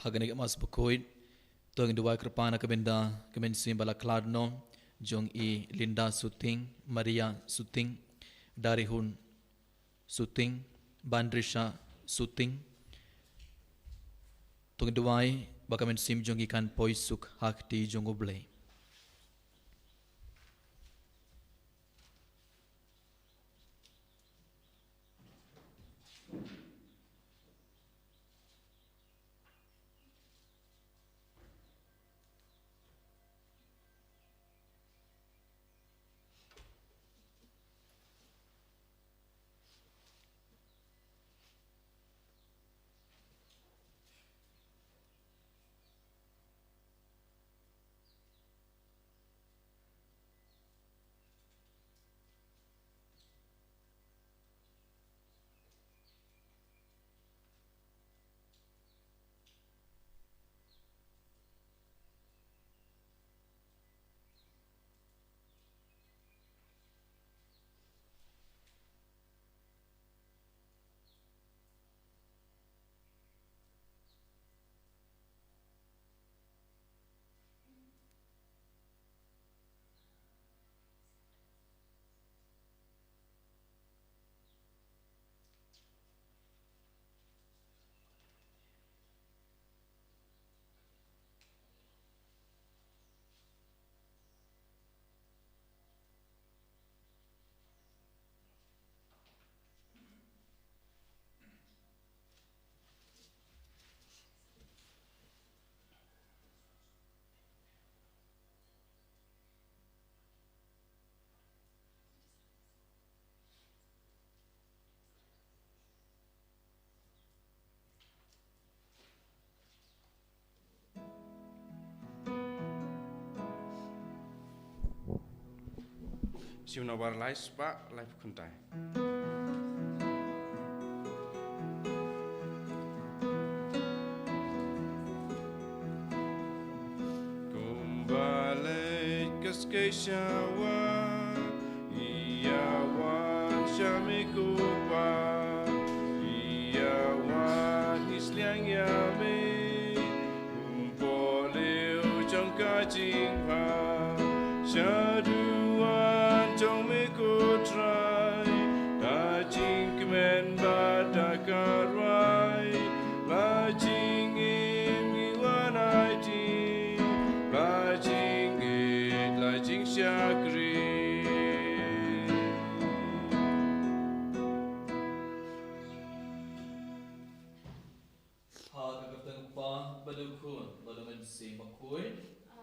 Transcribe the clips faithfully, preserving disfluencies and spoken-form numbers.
Ha kane ka Mass Bakhuid, to ngin duwai kyrpad na ka bynta ka mynsiem ba la khlad noh jong i Linda Suting, Maria Suting, Darihun Suting, Bandrisha Suting. To ngin duwai ba ka mynsiem jong ki kan poi suk ha kti jong U Blei. Shim na bar lai spah lai phew khyndai. Kumba leit ka skei sha wah, ïa wan sha me ko Pa, ïa wan ngi sliang ïa me. Ym poi leh jong ka jingbha, sha duwan jong me ko Trai, ka jingkmen bad ka rwai, la jingim ngi wan aiti, la jingïeit la jingshakri. Ha ka kyrteng U Kpa, bad U Khun, bad U Mynsiem Bakhuid.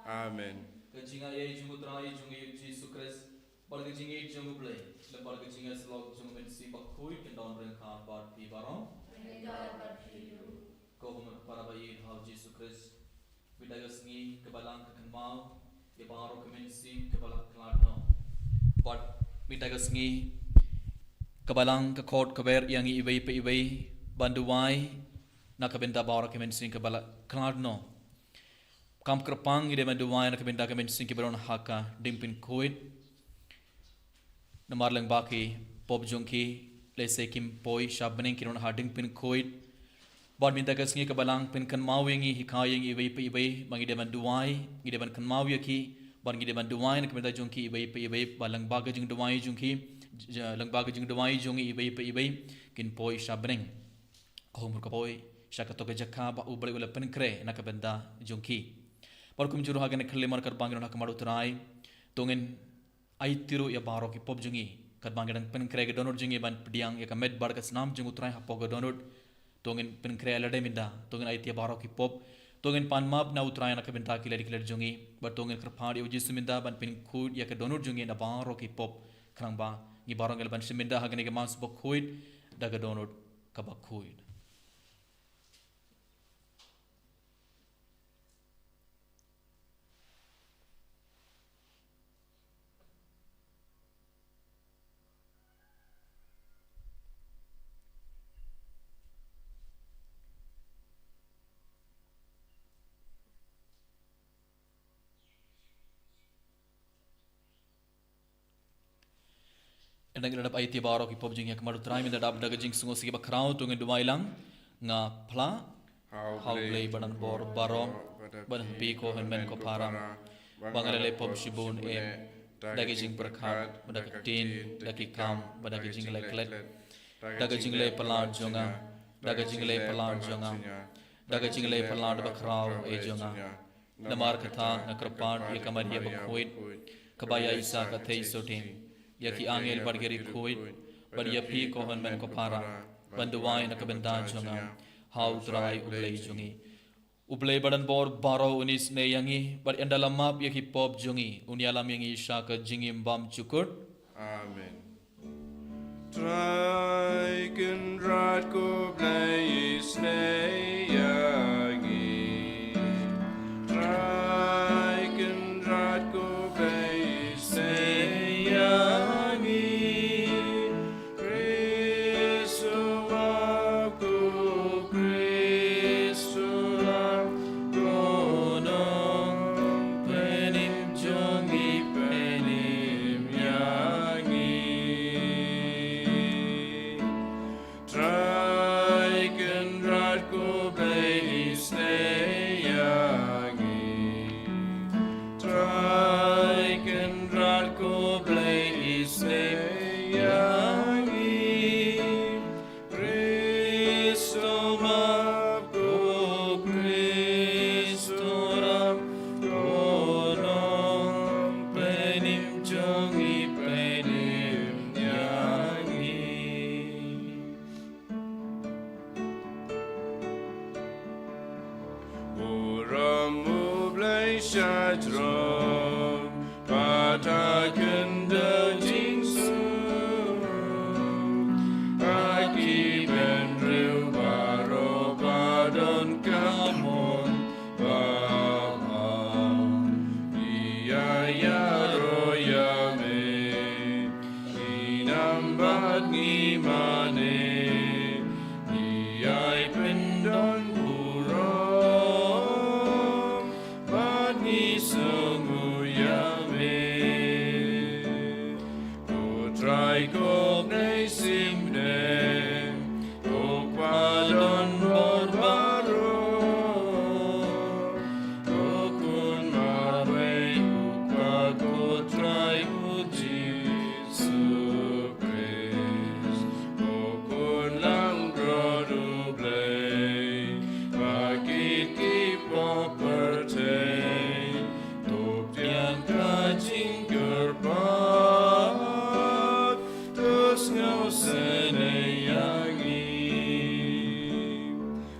Amen. Ka jingaiei jong U Trai jong ngi U Jisu Khrist, bad ka jingïeit jong U Blei, lem bad ka jingïasyllok jong U Mynsiem Bakhuid, kin don ryngkat bad phi baroh. Ryngkat bad phi ruh. Ko Umar para ba ïeit ha U Jisu Khrist, mynta ka sngi ka Balang ka kynmaw ïa baroh ki mynsiem kiba la khlad noh. Bad mynta ka sngi ka Balang ka khot kaba ïa ngi iwei pa iwei ban duwai na ka bynta baroh ki mynsiem kiba la khlad noh. Kam kyrpang ngi dei ban duwai na ka bynta ki mynsiem kiba don ha ka diengpynkhuid. Namar lyngba ki pop jong ki, lehse kim poi sha bneng, ki don ha diengpynkhuid. Bad mynta ka sngi ka Balang pynkynmaw ïa ngi, hikai ïa ngi iwei pa iwei ba ngi dei ban duwai, ngi dei ban kynmaw ïa ki, bad ngi dei ban duwai na ka bynta jong ki iwei pa iwei, ba lyngba ka jingduwai jong ki, j-, lyngba ka jingduwai jong ngi iwei pa iwei kin poi sha bneng. Ka humor ka poi sha kato ka jaka ba U Blei u la pynkhreh na ka bynta jong ki. Bad kumjuh ruh ha kane ka khyllipmat katba ngi don ha khmat U Trai, to ngin aiti ruh ïa baroh ki pop jong ngi. Katba ngi dang pynkhreh ka dohnud jong ngi ban pdiang ïa ka met bad ka snam jong U Trai hapoh ka dohnud, to ngin pynkhreh lade mynta, to ngin aiti ïa baroh ki pop, to ngin pan map na U Trai na ka bynta ki lade ki lade jong ngi, bad to ngin kyrpad ïa U Jisu mynta ban pynkhuid ïa ka dohnud jong ngi na baroh ki pop. Khnang ba ngi baroh ngi lah ban shim mynta ha kane ka Mass Bakhuid da ka dohnud kaba khuid. Ynda ngi la dep aiti baroh ki pop jong ngi ha khmat U Trai, mynta dap da ka jingsngew sngewsih bakhraw, to ngin duwai lang. Nga phla, Ha U Blei ba don bor baroh, ba don ha phi ko hynmen ko para, ba nga la leh pop shibun eh, da ki jingpyrkhat, bad da ki ktien, da ki kam, bad da ki jingleh klet, da ki jingleh palat jong nga, da ki jingleh palat jong nga, da ki jingleh palat bakhraw eh jong nga. Namar kata nga kyrpad ïa ka Maria bakhuid, kaba ïaishah ka theisotti, ïa ki angel bad ki riewkhuid, bad ïa phi ko hynmen ko para, ban duwai na ka bynta jong nga ha U Trai U Blei jong ngi. U Blei ba don bor baroh un isynei ïa ngi, bad ynda la map ïa ki pop jong ngi, un ïalam ïa ngi sha ka jingim bymjukut. Amen. Trai Kynrad ko Blei isynei ïa ngi. Trai Kynrad ko Blei isynei ïa ngi. Khrist u map ko Khrist u map ko nongpynim jong ngi pynim ïa ngi. Trai Kynrad ko Blei isynei ïa ngi. Trai Kynrad ko Blei isynei ïa ngi. Khrist u map ko Khrist u map ko nongpynim jong ngi pynim ïa ngi. Burom U Blei shajrong, bad ha khyndew jingsuk, ha ki bynriew baroh ba don ka mon ba bha. Ngi ïa ïaroh ïa me, ngi nam bad ngi mane, ngi ïai pyndonburom, bad ngi sngewnguh ïa me. Ko Trai ko Bnai Symbai, ko Kpa don bor baroh, ko Khun marwei U Kpa, ko Trai U Jisu Khrist, ko Khun langbrot U Blei, ba kit ki pop pyrthei, to pdiang ka jingkyrpad, to sngewsynei ïa ngi.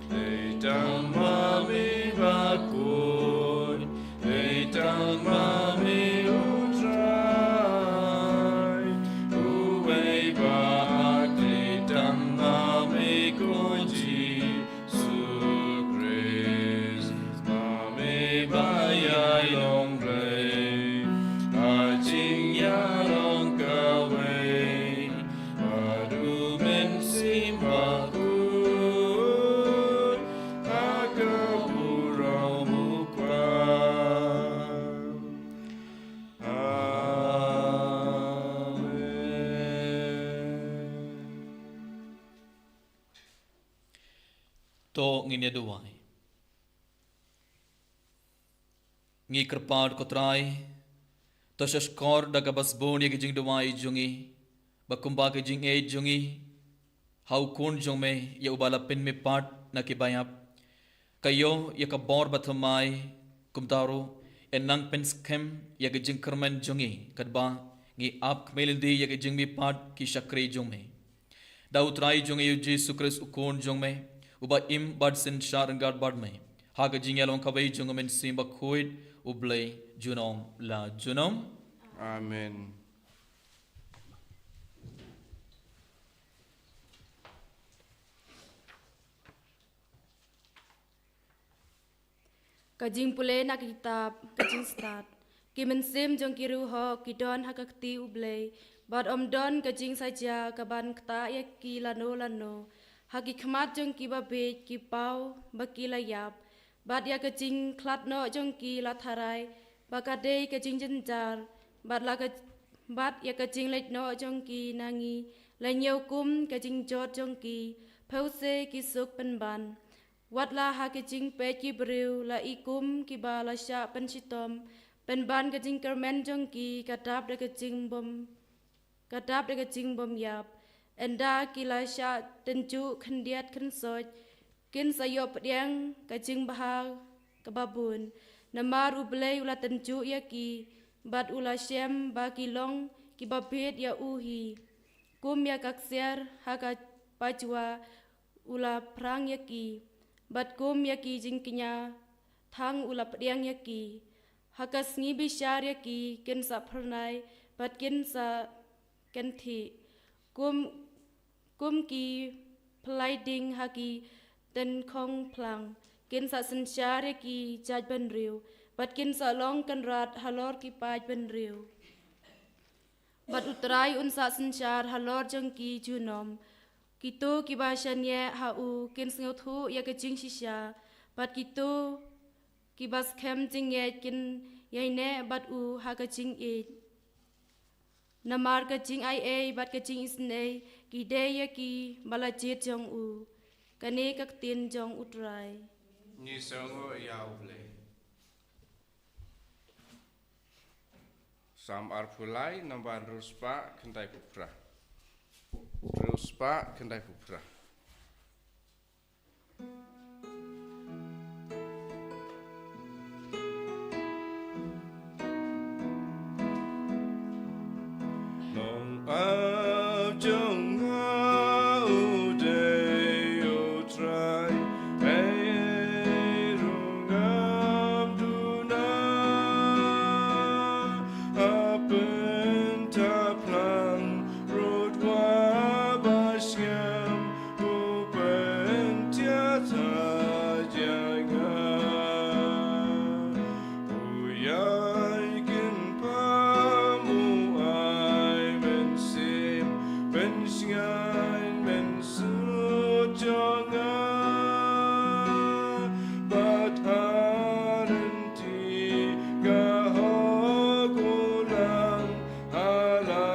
Dei tang ma me bakhuid, dei tang ma me U Trai, uwei ba hak, dei tang ma me ko Jisu Khrist, ma me ba ïai long Blei ha jingïalong kawei, bad U Mynsiem Bakhuid ha ka burom U Kpa. Amen. To ngin ïa duwai. Ngi kyrpad ko Trai, to shahshkor da kaba sbun ïa ki jingduwai jong ngi, ba kumba ki jingïeit jong ngi ha U Khun jong me, ïa uba la pynmihpat na kiba ïap, ka ïoh ïa ka bor bathymmai, kumta ruh yn nang pynskhem ïa ki jingkyrmen jong ngi, katba ngi ap khmih lynti ïa ki jingmihpat ki shakri jong me. Da U Trai jong ngi U Jisu Khrist U Khun jong me, uba im bad synshar ryngkat bad me, ha ka jingïalong kawei jong U Mynsiem Bakhuid U Blei junom la junom. Amen. Ka jingpule na ka kitab Ka Jingstad. Ki mynsiem jong ki riewhok ki don ha ka kti U Blei, bad ym don ka jingsaja kaban ktah ïa ki lano lano. Ha ki khmat jong ki babieit ki paw ba ki la ïap, bad ïa ka jingkhlad noh jong ki la tharai ba ka dei ka jingjynjar, bad la ka, bad ïa ka jingleit noh jong ki na ngi la ñiew kum ka jingjot jong ki. Phew se ki suk pynban. Wat la ha ka jingpeit ki briew la i kum kiba la shah pynshitom, pynban ka jingkyrmen jong ki ka dap da ka jingbym ka dap da ka jingbym ïap. Ynda ki la shah tynjuh khyndiat khynsoit, kin sa ïoh pdiang ka jingbha kaba bun. Namar U Blei u la tynjuh ïa ki, bad u la shem ba ki long kiba bit ïa u hi. Kum ïa ka ksiar ha ka pajwa u la phrang ïa ki, bad kum ïa ki jingkñia thang u la pdiang ïa ki. Ha ka sngi bishar ïa ki kin sa phyrnai, bad kin sa kynthih. Kum, kum ki phlai ding ha ki tyngkhong phlang, kin sa synshar ïa ki jait bynriew, bad kin sa long kynrad halor ki paid bynriew. Bad U Trai un sa synshar halor jong ki junom. Kito kiba shaniah ha u kin sngewthuh ïa ka jingshisha, bad kito kiba skhem jingngeit kin ïaineh bad u ha ka jingïeit. Namar ka jingaiei bad ka jingisynei ki dei ïa kiba la jied jong u. Kane ka ktien jong U Trai. Ngi sngewnguh ïa U Blei. Salm arphew lai, nambar hynriew spah khyndai phew phra. Hynriew spah khyndai phew phra. Nong ap jong nga u dei U Trai, ei rung ngam duna. Hapdeng thaplang rud wa ba sngem u pyntiat ha ïa nga. U ïai kynpam u ai mynsiem, pynshngaiñ mynsiem jong nga. Bad ha lynti ka hok u lang ha la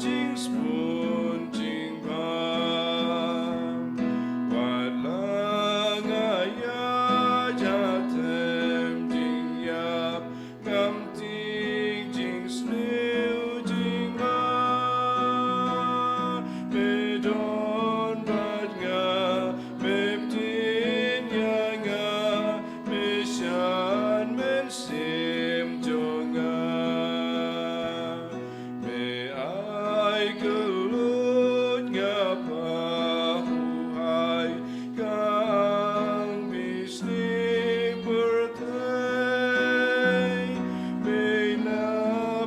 jingsbun jingbam. Wat la nga ïaid ha tem jingïap, ngam tieng jingsniew jingma. Me don bad nga, me btin ïa nga, me shad mynsiem jong nga. Me ai kylluid nga pahuh hai, kang bishni pyrthei. Me la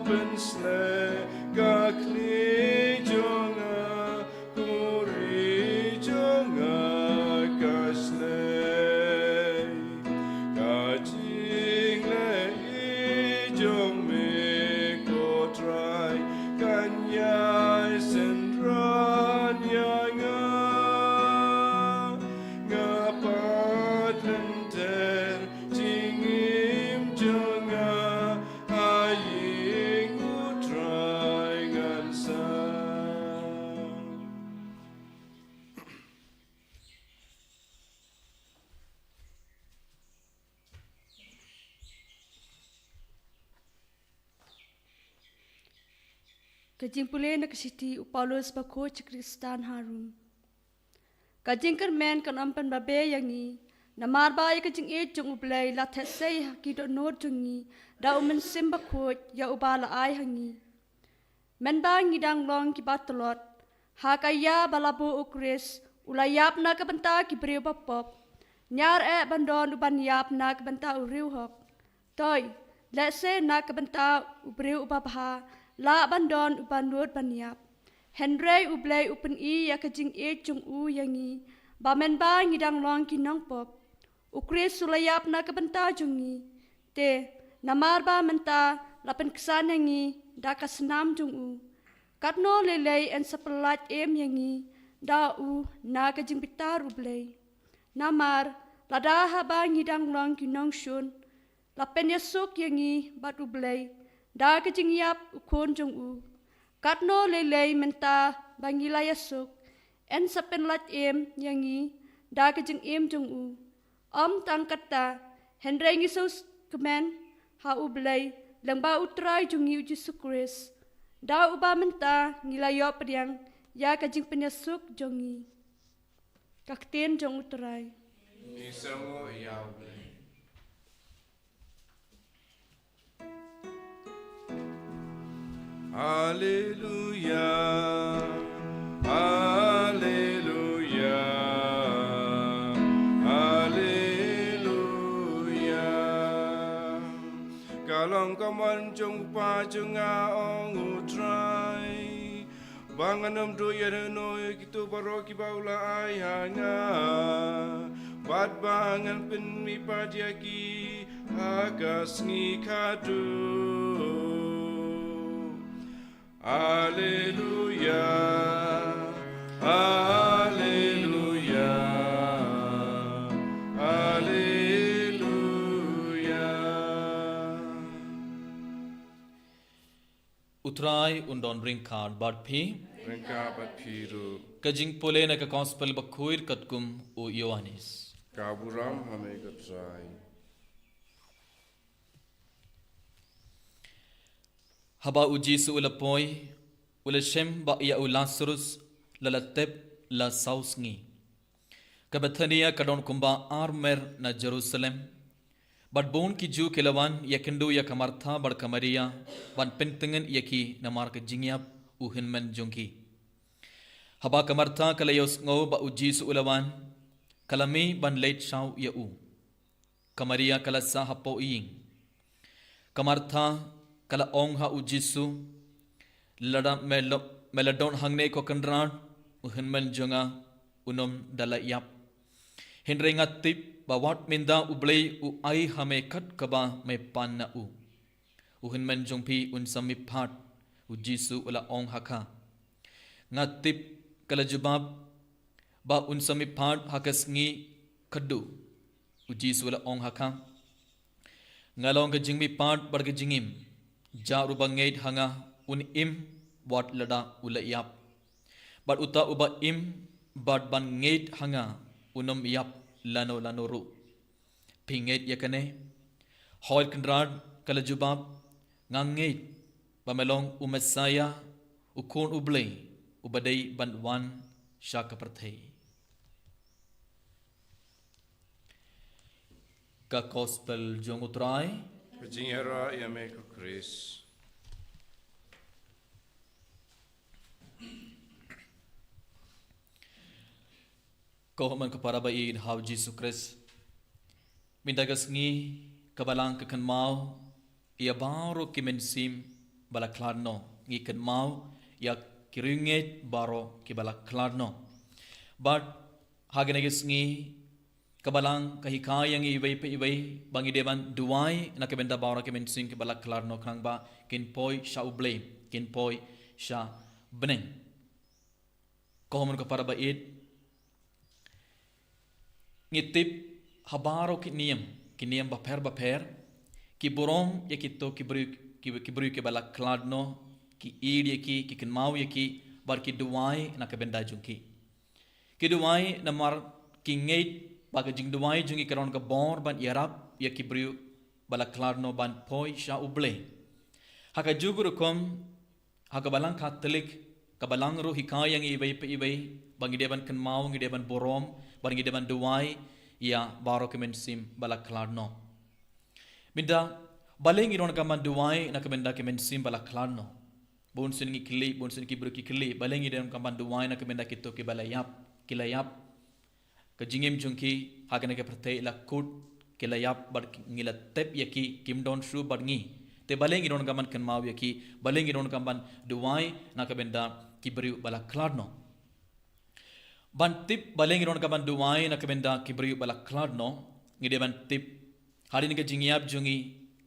pynsleh ka khlieh jong nga, ka ri jong nga ka sleh. Ka jingleh jong me ko Trai, kan ïai synran ïa nga. Nga pat lynter jingim jong nga ha ïing U Trai ngan sah. Ka jingpule na ka shithi u Paulus bakhuid sha ki Khristan ha Rom. Ka jingkyrmen kan ym pynbabe ïa ngi, namar ba ïa ka jingïeit jong U Blei la theh sei ha ki dohnud jong ngi da U Mynsiem Bakhuid ïa uba la ai ha ngi. Mynba ngi dang long kiba tlot, ha ka ïa ba la buh U Khrist u la ïap na ka bynta ki briew bapop. Ñiar eh ban don uban ïap na ka bynta u riewhok. Toi, lehse na ka bynta u briew uba bha lah ban don uban nud ban ïap. Hynrei U Blei u pyni ïa ka jingïeit jong u ïa ngi, ba mynba ngi dang long ki nongpop, U Khrist u la ïap na ka bynta jong ngi. Te namar ba mynta la pynksan ïa ngi da ka snam jong u, katno lei lei yn sa pyllait em ïa ngi da u na ka jingbitar U Blei. Namar lada haba ngi dang long ki nongshun la pynïasuk ïa ngi bad U Blei da ka jingïap U Khun jong u, katno lei lei mynta ba ngi la ïasuk yn sa pynlait em ïa ngi da ka jingim jong u. Ym tang katta, hynrei ngi sngewkmen ha U Blei lyngba U Trai jong ngi U Jisu Khrist, da uba mynta ngi la ïoh pdiang ïa ka jingpynïasuk jong ngi. Ka ktien jong U Trai. Ngi sngewnguh ïa U Blei. Haleluya, haleluya, haleluya. Ka long ka mon jong U Kpa jong nga, ong U Trai, ba ngan ym duh ïa kano kano ïa kito baroh kiba u la ai ha nga, bad ba ngan pynmihpat ïa ki ha ka sngi khatduh. Haleluya, haleluya, haleluya. U Trai un don ryngkat bad phi. Ryngkat bad phi ruh. Ka jingpule na ka Gospel bakhuid katkum u Ïoannis. Ka burom ha me ko Trai. Haba u Jisu u la poi, u la shem ba ïa u Lasarus la la tep la saw sngi. Ka Bethania ka don kumba ar mer na Jerusalem. Bad bun ki Jiw ki la wan ïakynduh ïa ka Martha bad ka Maria, ban pyntngen ïa ki namar ka jingïap u hynmen jong ki. Haba ka Martha ka la ïohsngew ba u Jisu u la wan, ka la mih ban leit shaw ïa u. Ka Maria ka la sah hapoh ïing. Ka Martha ka la ong ha u Jisu, lada me lo-, me la don hangne ko Kynrad, u hynmen jong nga unym da la ïap. Hynrei nga tip ba wat mynta U Blei u ai ha me kat kaba me pan na u. U hynmen jong phi un sa mihpat, u Jisu u la ong ha ka. Nga tip, ka la jubab, ba un sa mihpat ha ka sngi khatduh. U Jisu u la ong ha ka. Nga long ka jingmihpat bad ka jingim. Jar uba ngeit ha nga un im wat lada u la ïap. Bad uta uba im bad ban ngeit ha nga unym ïap lano lano ruh. Phi ngeit ïa kane? Hooid Kynrad, ka la jubab, nga ngeit ba me long u Messaïah, u Khun U Blei, uba dei ban wan sha ka pyrthei. Ka Gospel jong U Trai. Ka jingïaroh ïa me ko Khrist. Ko hynmen ko para ba ïeit ha u Jisu Khrist. Mynta ka sngi ka Balang ka kynmaw ïa baroh ki mynsiem ba la khlad noh. Ngi kynmaw ïa ki riewngeit baroh kiba la khlad noh. Bad ha kane ka sngi ka Balang ka hikai ïa ngi iwei pa iwei ba ngi dei ban duwai na ka bynta baroh ki mynsiem kiba la khlad noh khnang ba kin poi sha U Blei, kin poi sha bneng. Ko hynmen ko para ba ïeit. Ngi tip ha baroh ki niam, ki niam bapher bapher, ki burom ïa kito ki briew, ki, ki briew kiba la khlad noh, ki ïeit ïa ki, ki kynmaw ïa ki, bad ki duwai na ka bynta jong ki. Ki duwai namar ki ngeit ba ka jingduwai jong ki ka don ka bor ban ïarap ïa ki briew ba la khlad noh ban poi sha U Blei. Ha kajuh ka rukom, ha ka Balang Katholik, ka Balang ruh hikai ïa ngi iwei pa iwei ba ngi dei ban kynmaw, ngi dei ban burom, ba ngi dei ban duwai ïa baroh ki mynsiem ba la khlad noh. Mynta, balei ngi donkam ban duwai na ka bynta ki mynsiem ba la khlad noh? Bun sien ngi kylli, bun sien ki briew ki kylli, balei ngi donkam ban duwai na ka bynta kito kiba la ïap, ki la ïap. Ka jingim jong ki ha kane ka pyrthei la kut, ki la ïap bad ngi la tep ïa ki, kim don shuh bad ngi. Te balei ngi donkam ban kynmaw ïa ki, balei ngi donkam ban duwai na ka bynta ki briew ba la khlad noh? Ban tip balei ngi donkam ban duwai na ka bynta ki briew ba la khlad noh, ngi dei ban tip hadien ka jingïap jong ngi,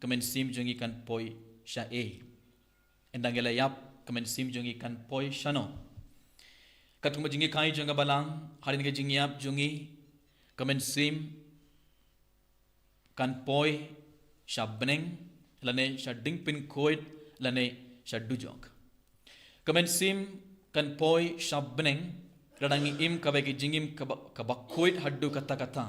ka mynsiem jong ngi kan poi sha ei. Ynda ngi la ïap, ka mynsiem jong ngi kan poi shano? Katkum ka jinghikai jong ka Balang, hadien ka jingïap jong ngi, ka mynsiem kan poi sha bneng, lane sha diengpynkhuid, lane sha dujok. Ka mynsiem kan poi sha bneng lada ngi im kawei ka jingim kaba, kaba khuid haduh katta katta.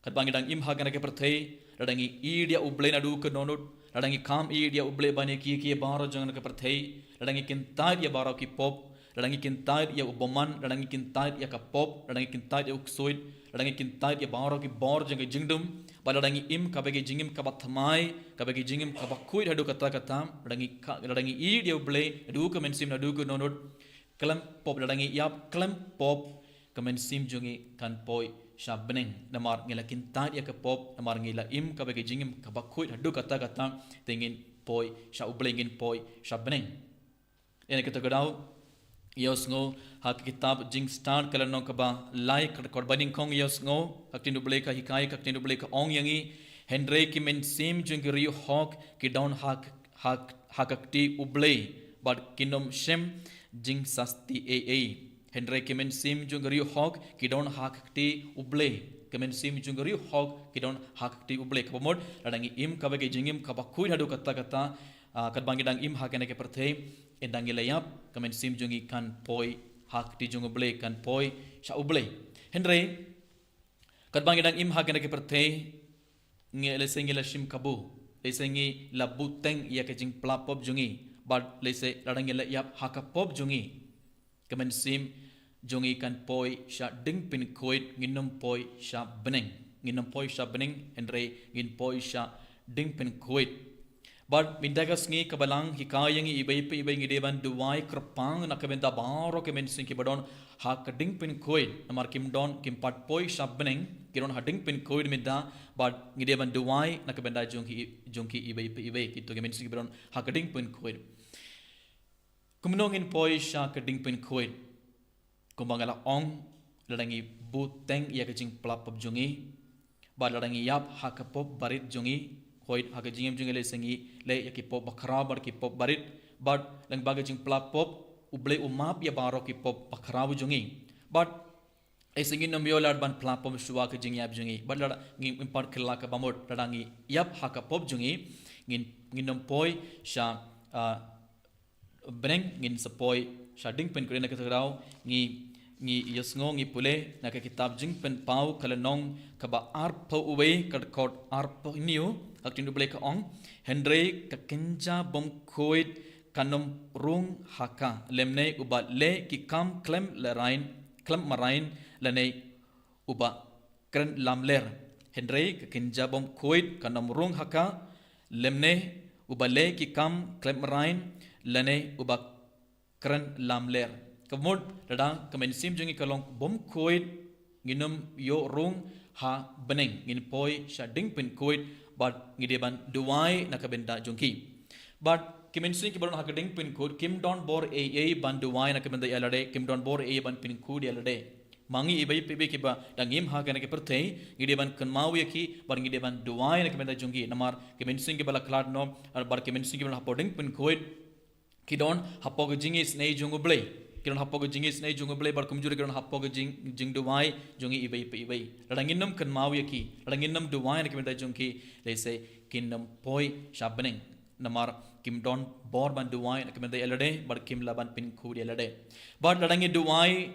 Katba ngi dang im ha kane ka pyrthei, lada ngi ïeit ïa U Blei naduh kynnoh nud, lada ngi kam ïeit ïa U Blei ban ïa kiei kiei baroh jong kane ka pyrthei, lada ngi kyntait ïa baroh ki pop, lada ngi kyntait ïa u bymman, lada ngi kyntait ïa ka pop, lada ngi kyntait ïa u ksuid, lada ngi kyntait ïa baroh ki bor jong ka jingdum, bad lada ngi im kaba ka jingim kaba thymmai, kaba ka jingim kaba khuid haduh katta katta, lada ngi ka, lada ngi ïeit ïa U Blei naduh ka mynsiem naduh kynnoh nud, khlem pop, lada ngi ïap khlem pop, ka mynsiem jong ngi kan poi sha bneng. Namar ngi la kyntait ïa ka pop, namar ngi la im kaba ka jingim kaba khuid haduh katta katta, te ngin poi sha U Blei, ngin poi sha bneng. Ïa kata ka daw, ïa sngew ha ka kitab Jingstad ka lynnong kaba lai, ka dkhot ba nyngkong, ïa sngew ha ka ktien U Blei ka hikai, ka ktien U Blei ka ong ïa ngi: Hynrei ki mynsiem jong ki riewhok ki don ha, ha, ha ka kti U Blei, bad kin ym shem jingsasti ei ei. Hynrei ki mynsiem jong ki riewhok ki don ha ka kti U Blei. Ki mynsiem jong ki riewhok ki don ha ka kti U Blei. Kaba mut, lada ngi im kaba ka jingim kaba khuid haduh katta katta, ah, katba ngi dang im ha kane ka pyrthei, ynda ngi la ïap, ka mynsiem jong ngi kan poi ha ka kti jong U Blei, kan poi sha U Blei. Hynrei katba ngi dang im ha kane ka pyrthei, ngi, lehse ngi la shim kabu, lehse ngi la buteng ïa ka jingpla pop jong ngi, bad lehse lada ngi la ïap ha ka pop jong ngi, ka mynsiem jong ngi kan poi sha ding pynkhuid, ngin ym poi sha bneng. Ngin ym poi sha bneng, hynrei ngin poi sha ding pynkhuid. Bad mynta ka sngi kaba lang, hikai ïa ngi iwei pa iwei ngi dei ban duwai kyrpang na ka bynta baroh ki mynsiem kiba don ha ka ding pynkhuid. Namar kim don, kim pat poi sha bneng, ki don ha ding pynkhuid mynta, bad ngi dei ban duwai na ka bynta jong ki, jong ki iwei pa iwei, kito ki mynsiem kiba don ha ka ding pynkhuid. Kumno ngin poi sha ka ding pynkhuid? Kumba nga la ong, lada ngi buteng ïa ka jingpla pop jong ngi, bad lada ngi ïap ha ka pop barit jong ngi, khuid ha ka jingim jong ngi, lehse ngi leh ïa ki pop bakhraw bad ki pop barit, bad lyngba ka jingpla pop, U Blei u map ïa baroh ki pop bakhraw jong ngi. Bad lehse ngin ym ïoh lad ban pla pop shuwa ka jingïap jong ngi. Bad lada ngim pat kylla kaba mut, lada ngi ïap ha ka pop jong ngi, ngin, ngin ym poi sha, ah, bneng, ngin sa poi sha ding pynkhuid. Na kata ka daw, ngi, ngi ïa sngew, ngi pule na ka kitab Jingpynpaw ka lynnong kaba arphew wei, ka dkhot arphew hynñiew, ha ka ktien U Blei ka ong: Hynrei ka kynja bymkhuid kan ym rung ha ka, lymne uba leh ki kam khlem lehrain, khlem marain, lane uba kren lamler. Hynrei ka kynja bymkhuid kan ym rung ha ka, lymne uba leh ki kam khlem marain, lane uba kren lamler. Kaba mut, lada ka mynsiem jong ngi ka long bymkhuid, ngin ym ïoh rung ha bneng, ngin poi sha ding pynkhuid, bad ngi dei ban duwai na ka bynta jong ki. Bad ki mynsiem kiba don ha ka ding pynkhuid, kim don bor ei ei ban duwai na ka bynta ïa lade, kim don bor ei ei ban pynkhuid ïa lade. Ma ngi iwei pa iwei kiba dang im ha kane ka pyrthei, ngi dei ban kynmaw ïa ki, bad ngi dei ban duwai na ka bynta jong ki. Namar ki mynsiem kiba la khlad noh, bad ki mynsiem kiba don hapoh ding pynkhuid, ki don hapoh ka jingisynei jong U Blei. Ki don hapoh ka jingisynei jong U Blei, bad kumjuh ki don hapoh ka jing, jingduwai jong ngi iwei pa iwei. Lada ngin ym kynmaw ïa ki, lada ngin ym duwai na ka bynta jong ki, lehse kin ym poi sha bneng. Namar kim don bor ban duwai na ka bynta ïa lade, bad kim lah ban pynkhuid ïa lade. Bad lada ngi duwai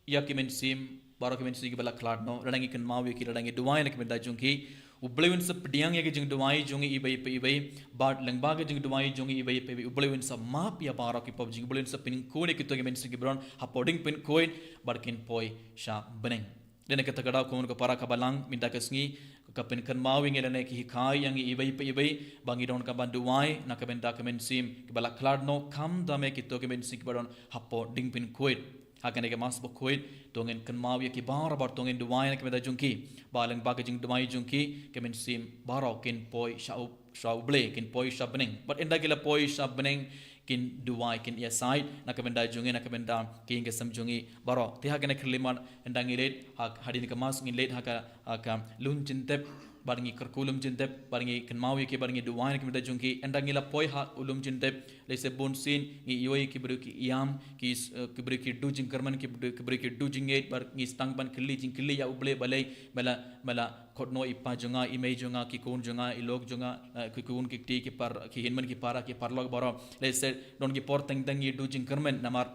ïa ki mynsiem, baroh ki mynsiem kiba la khlad noh, lada ngi kynmaw ïa ki, lada ngi duwai na ka bynta jong ki, U Blei un sa pdiang ïa ka jingduwai jong ngi iwei pa iwei, bad lyngba ka jingduwai jong ngi iwei pa iwei, U Blei un sa map ïa baroh ki pop jong ngi, U Blei un sa pynkhuid ïa kito ki mynsiem kiba don hapoh ding pynkhuid, bad kin poi sha bneng. Dei na kata ka daw, ko mon ko para, kaba lang mynta ka sngi, ka pynkynmaw ïa ngi lane ka hikai ïa ngi iwei pa iwei, ba ngi donkam ban duwai na ka bynta ki mynsiem kiba la khlad noh, khamtam eh kito ki mynsiem kiba don hapoh ding pynkhuid. Ha kane ka Mass bakhuid, to ngin kynmaw ïa ki baroh, bad to ngin duwai na ka bynta jong ki, ba lyngba ka jingduwai jong ki, ki mynsiem baroh kin poi sha U, sha U Blei, kin poi sha bneng. Bad ynda ki la poi sha bneng, kin duwai, kin ïasaid na ka bynta jong ngi, na ka bynta ki ïing ki sem jong ngi baroh. Te ha kane ka khyllipmat, ynda ngi leit ha, hadien ka Mass, ngin leit ha ka, ha ka lum jingtep, bad ngi kyrkhu lum jingtep, bad ngi kynmaw ïa ki, bad ngi duwai na ka bynta jong ki. Ynda ngi la poi ha u lum jingtep, lehse bunsien ngi ïohi ki briew ki ïam, ki, eh, ki briew ki duh jingkyrmen, ki briew, ki briew ki duh jingngeit, bad ngi sdang ban kylli jingkylli ïa U Blei, balei me la, me la khot noh i pa jong nga, i mei jong nga, ki khun jong nga, i lok jong nga, eh, ki khun ki kti, ki par, ki hynmen ki para, ki paralok baroh. Lehse don ki por teng teng ngi duh jingkyrmen, namar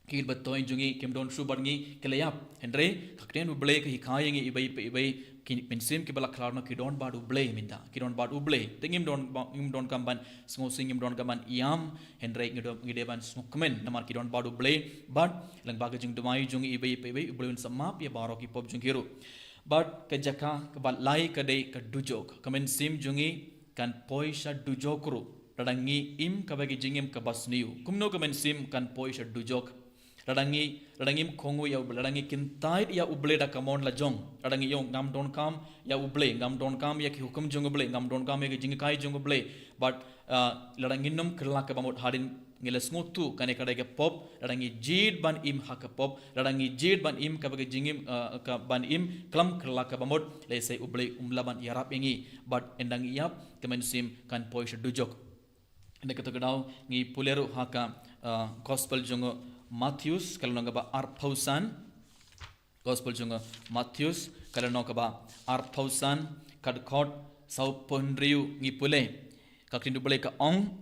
ki batoi jong ngi kim don shuh bad ngi ki la ïap. Hynrei ka ktien U Blei ka hikai ïa ngi iwei pa iwei, ki mynsiem kiba la khlad noh ki don bad U Blei mynta. Ki don bad U Blei. Te ngim don ba, ngim don kam ban sngewsih, ngim don kam ban ïam. Hynrei ngi don, ngi dei ban sngewkmen namar ki don bad U Blei. Bad lyngba ka jingduwai jong ngi iwei pa iwei, U Blei un sa map ïa baroh ki pop jong ki ruh. Bad ka jaka kaba lai ka dei ka dujok. Ka mynsiem jong ngi kan poi sha dujok ruh lada ngi im kaba ki jingim kaba sniew. Kumno ka mynsiem kan poi sha dujok? Lada ngi, lada ngim kohnguh ïa U Blei, lada ngi kyntait ïa U Blei da ka mon la jong. Lada ngi ong ngam donkam ïa U Blei, ngam donkam ïa ki hukum jong U Blei, ngam donkam ïa ki jinghikai jong U Blei. Bad, ah, lada ngin ym kylla kaba mut, hadien ngi la sngewthuh kane ka dei ka pop, lada ngi jied ban im ha ka pop, lada ngi jied ban im kaba ka jingim, ah, ka ban im khlem kylla kaba mut, lehse U Blei um lah ban ïarap ïa ngi. Bad ynda ngi ïap, ka mynsiem kan poi sha dujok. Ynda kato ka daw ngi pule ruh ha ka, ah, gospel jong u Mathaios, ka lynnong kaba arphew san. Gospel jong u Mathaios, ka lynnong kaba arphew san, ka dkhot sawphew hynriew ngi pule. Ka ktien U Blei ka ong,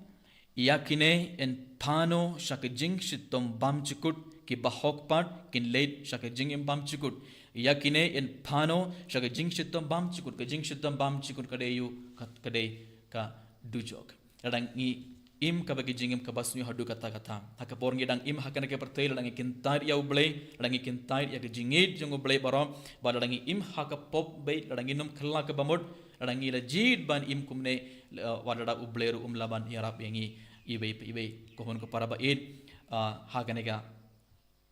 ïa kine yn phah noh sha ka jingshitom bymjukut, kiba hok pat kin leit sha ka jingim bymjukut. Ïa kine yn phah noh sha ka jingshitom bymjukut, ka jingshitom bymjukut ka dei ïa u, ka, ka dei ka dujok. Lada ngi im kaba ki jingim kaba sniew haduh katta katta. Ha ka por ngi dang im ha kane ka pyrthei, lada ngi kyntait ïa U Blei, lada ngi kyntait ïa ka jingïeit jong U Blei baroh, bad lada ngi im ha ka pop beit, lada ngin ym kylla kaba mut, lada ngi la jied ban im kumne, eh, wat lada U Blei ruh um lah ban ïarap ïa ngi iwei pa iwei. Ko hynmen ko para ba ïeit, ah, ha kane ka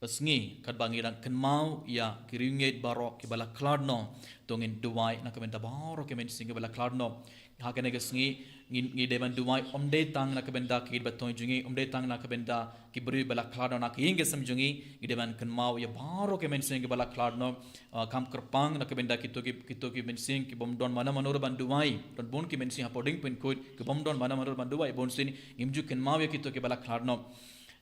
sngi, katba ngi dang kynmaw ïa ki riewngeit baroh kiba la khlad noh, to ngin duwai na ka bynta baroh ki mynsiem kiba la khlad noh. Ha kane ka sngi, ngi, ngi dei ban duwai ym dei tang na ka bynta ki batoi jong ngi, ym dei tang na ka bynta ki briew ba la khlad noh na ka ïing ka sem jong ngi, ngi dei ban kynmaw ïa baroh ki mynsiem kiba la khlad noh, ah, kam kyrpang na ka bynta kito ki, kito ki mynsiem kibym don mano mano ruh ban duwai. Don bun ki mynsiem hapoh dieng pynkhuid kibym don mano mano ruh ban duwai. Bunsien ngim ju kynmaw ïa kito kiba la khlad noh.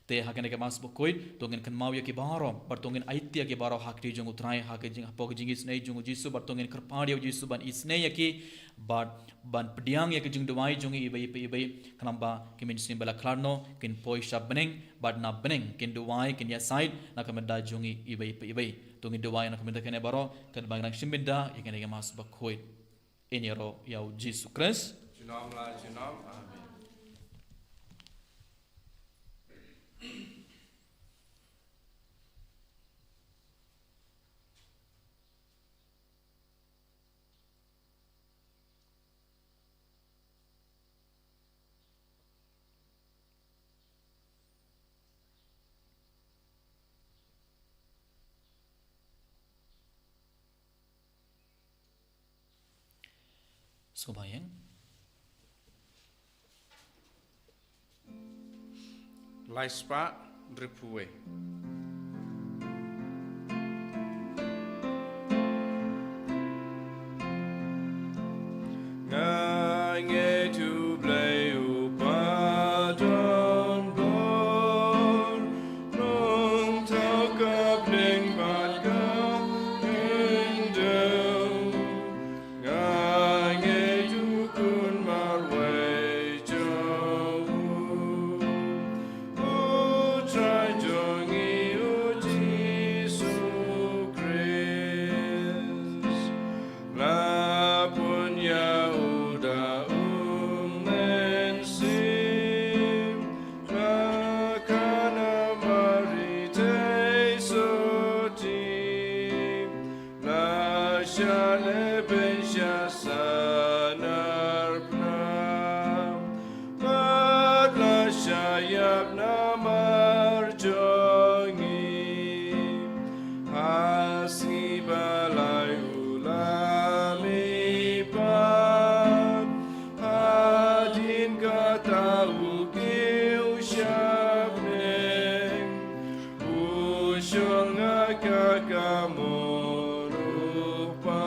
Te ha kane ka Mass bakhuid, to ngin kynmaw ïa ki baroh, bad to ngin aiti ïa ki baroh ha kti jong U Trai, ha ka jing, hapoh ka jingisynei jong U Jisu, bad to ngin kyrpad ïa U Jisu ban isynei ïa ki, bad ban pdiang ïa ka jingduwai jong ngi iwei pa iwei, khnang ba ki mynsiem ba la khlad noh kin poi sha bneng, bad na bneng kin duwai, kin ïasaid na ka bynta jong ngi iwei pa iwei. To ngin duwai na ka bynta kane baroh, katba ngi dang shim bynta ïa kane ka Mass bakhuid. Ïaroh ïa U Jisu Khrist. Junom la junom. Amen. Sngewbha ïa lai spah hynriewphew wei. Nga ngeit U Blei u ba don bor, nongthaw ka bneng bad ka khyndew. Nga ngeit U Khun marwei jong u, U Trai jong ngi U Jisu Khrist. La bun ïa u da U Mynsiem, la kha na Mari Theisotti, la shah lehbeiñ sha sanar phna, bad la shah ïap namar jong ngi. Ha sngi ba lai u la mihpat, hadien kata u kiew sha bneng. U shong ha ka kamon u Kpa,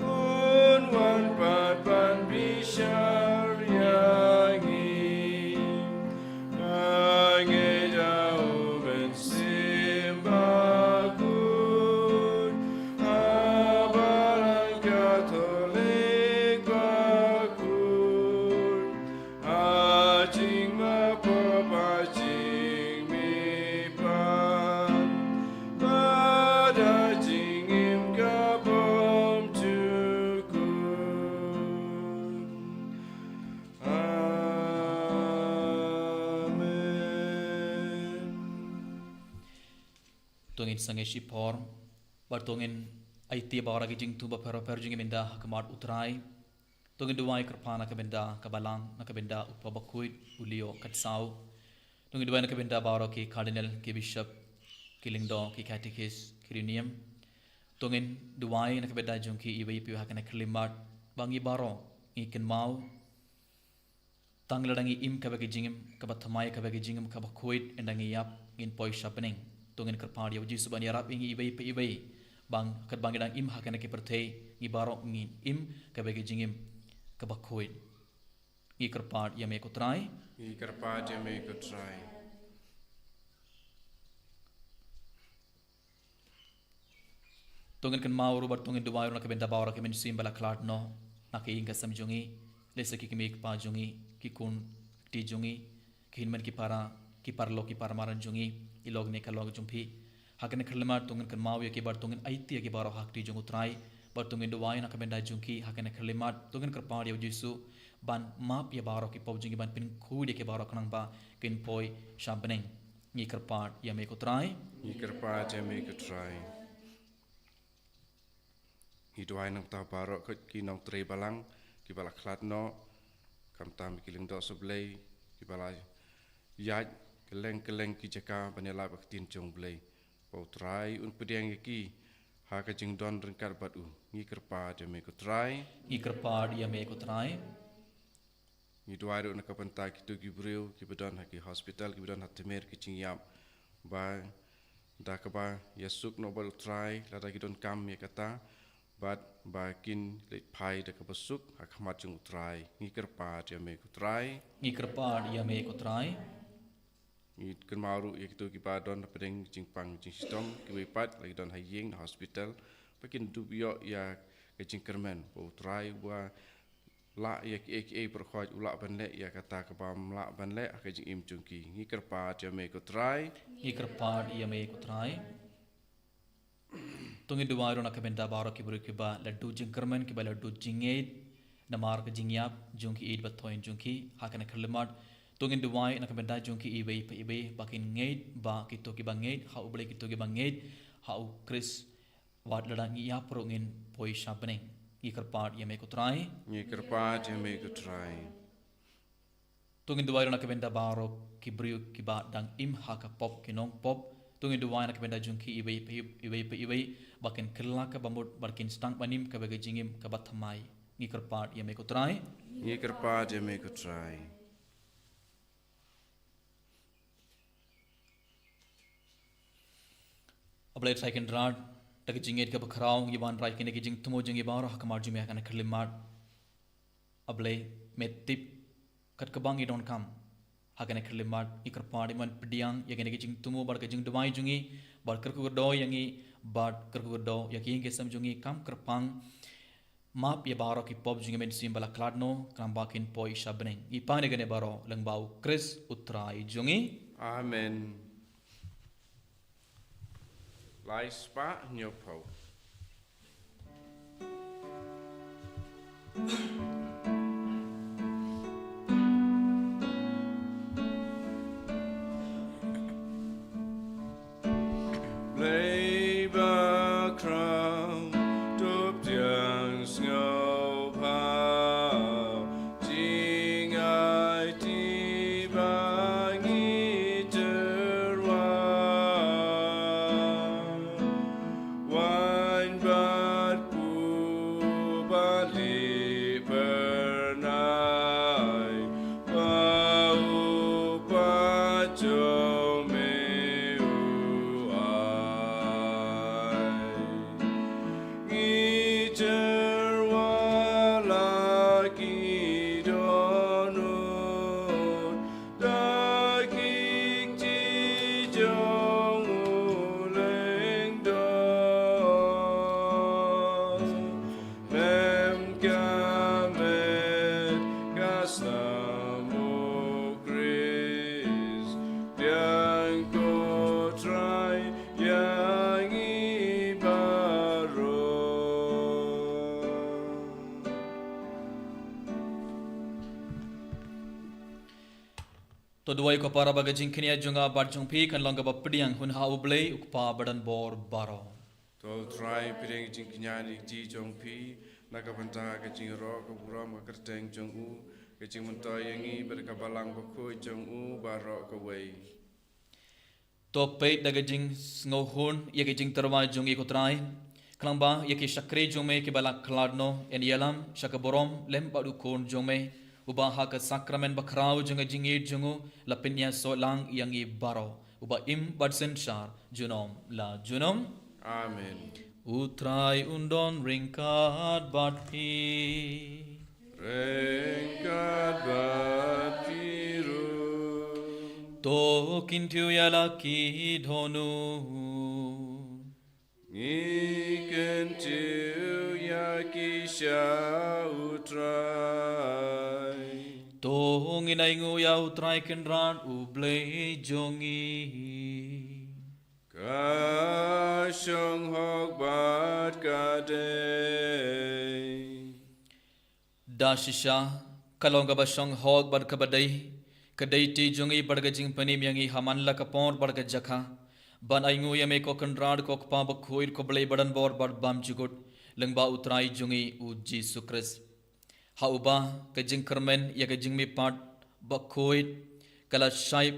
un wan pat ban bishar ïa ngi. Nga ngeit ïa U Mynsiem Bakhuid, ha Balang Katholik bakhuid, ha jingmap pop, ha jingmih Sangeh shipor, bad to ngin aiti baroh ki jingthmu bapher bapher jong ngi mynta ha khmat u Trai. To ngin duwai kyrpad na ka bynta ka balang, na ka bynta u Kpa Bakhuid, u Leo Khatsaw. To ngin duwai na ka bynta baroh ki Cardinal, ki Bishop, ki Lyngdoh, ki Catechist, ki Riewniam. To ngin duwai na ka bynta jong ki iwei pa iwei ha kane ka khyllipmat, ba ngi baroh ngi kynmaw. Tang lada ngi im kaba ka jingim kaba thymmai, kaba ka jingim kaba khuid, ynda ngi ïap ngin poi sha bneng. To ngin kyrpad ïa u Jisu ban ïarap ïa ngi iwei pa iwei. Bad katba ngi dang im ha kane ka pyrthei, ngi baroh ngin im kaba ka jingim kaba khuid. Ngi kyrpad ïa me ko Trai. Ngi kyrpad ïa me ko Trai. To ngin kynmaw ruh bad to ngin duwai ruh na ka bynta baroh ki mynsiem ba la khlad noh na ka ïing ka sem jong ngi, lehse ki kmie ki kpa jong ngi, ki khun ki kti jong ngi, ki hynmen ki para, ki paralok ki paramaran jong ngi, i lok ne ka lok jong phi. Ha kane ka khyllipmat to ngin kynmaw ïa ki bad to ngin aiti ïa ki baroh ha ka kti jong u Trai, bad to ngin duwai na ka bynta jong ki ha kane ka khyllipmat, to ngin kyrpad ïa u Jisu ban map ïa baroh ki pop jong ngi, ban pynkhuid ïa ki baroh khnang ba kin poi sha bneng. Ngi kyrpad ïa me ko Trai. Ngi kyrpad ïa me ko Trai. Ngi duwai na ka bynta baroh ki nongtrei balang kiba la khlad noh, khamtam ki lyngdoh sha Blei, kiba la ïaid kylleng kylleng ki jaka ban ïalap ïa ka ktien jong Blei. Ba u Trai un pdiang ïa ki ha ka jingdon ryngkat bad u. Ngi kyrpad ïa me ko Trai. Ngi kyrpad ïa me ko Trai. Ngi duwai ruh na ka bynta kito ki briew kiba don ha ki hospital, kiba don ha tmier ki jingïap, ba da kaba ïasuk noh bad u Trai lada ki donkam ïa kata, bad ba kin leit phai da kaba suk ha khmat jong u Trai. Ngi kyrpad ïa me ko Trai. Ngi kyrpad ïa me ko Trai. Ngi kynmaw ruh ïa kito kiba don hapdeng jingpang jingshitom, kiwei pat la ki don ha ïing, ha hospital, ba kin dup ïoh ïa ka jingkyrmen, ba u Trai uba lah ïa kiei kiei baroh khoit u lah ban leh ïa kata kaba ym lah ban leh ha ka jingim jong ki. Ngi kyrpad ïa me ko Trai. Ngi kyrpad ïa me ko Trai. To ngin duwai ruh na ka bynta baroh ki briew kiba la duh jingkyrmen, kiba la duh jingngeit namar ka jingïap jong ki ïeit ba thoh jong ki ha kane ka khyllipmat. To ngin duwai na ka bynta jong ki iwei pa iwei, ba kin ngeit ba kito kiba ngeit ha u Blei, kito kiba ngeit ha u Khrist, wat lada ngi ïap ruh ngin poi sha bneng. Ngi kyrpad ïa me ko Trai. Ngi kyrpad ïa me ko Trai. To ngin duwai ruh na ka bynta baroh ki briew kiba dang im ha ka pop, ki nongpop. To ngin duwai na ka bynta jong ki iwei pa iwei, iwei pa iwei, ba kin kylla kaba mut, ba kin sdang ban im kaba ka jingim kaba thymmai. Ngi kyrpad ïa me ko Trai. Ngi kyrpad ïa me ko Trai. A Blei Trai Kynrad, da ka jingngeit kaba khraw ngi wanrah ïa kine ki jingthmu jong ngi baroh ha khmat jong me ha kane ka khyllipmat. A Blei, me tip kat kaba ngi donkam ha kane ka khyllipmat. Ngi kyrpad ïa me ban pdiang ïa kine ki jingthmu bad ka jingduwai jong ngi, bad kyrkhu kyrdoh ïa ngi, bad kyrkhu kyrdoh ïa ki ïing ki sem jong ngi. Kam kyrpang, map ïa baroh ki pop jong ngi mynsiem ba la khlad noh, khnang ba kin poi sha bneng. Ngi pan ïa kane baroh lyngba u Khrist u Trai jong ngi. Amen. Lai spah hynñiew phew. Blei bakhraw, to pdiang sngewbha, jingaiti ba ngi tyrwa. Waiñ bad u ba lieh bernai, ba u ba jong me u ai. To duwai ko para ba ka jingkñia jong nga bad jong phi kan long kaba pdiang hun ha U Blei U Kpa ba don bor baroh. To U Trai pdiang jingkñia na kti jong phi na ka bynta ka jingïaroh ka burom ka kyrteng jong u, ka jingmyntoi ïa ngi bad ka balang bakhuid jong u baroh kawei. To peit da ka jingsngewhun ïa ka jingtyrwa jong ngi ko Trai. Khnang ba ïa ki shakri jong me kiba la khlad noh yn ïalam sha ka burom lem bad u Khun jong me, uba ha ka sakramen bakhraw jong ka jingïeit jong u la pynïasoh lang ïa ngi baroh, uba im bad synshar junom la junom. Amen. U Trai un don ryngkat bad phi. Ryngkat bad phi ruh. To kyntiew ïa la ki dohnud. Ngi kyntiew ïa ki sha U Trai. To ngin ainguh ïa U Trai Kynrad U Blei jong ngi. Ka shong hok bad ka dei. Da shisha ka long kaba shong hok bad kaba dei, ka dei ti jong ngi bad ka jingpynim ïa ngi ha man la ka por bad ka jaka, ban ainguh ïa me ko Kynrad ko Kpa bakhuid ko Blei ba don bor bad bymjukut, lyngba U Trai jong ngi U Jisu Khrist. Ha uba ka jingkyrmen ïa ka jingmihpat bakhuid ka la shai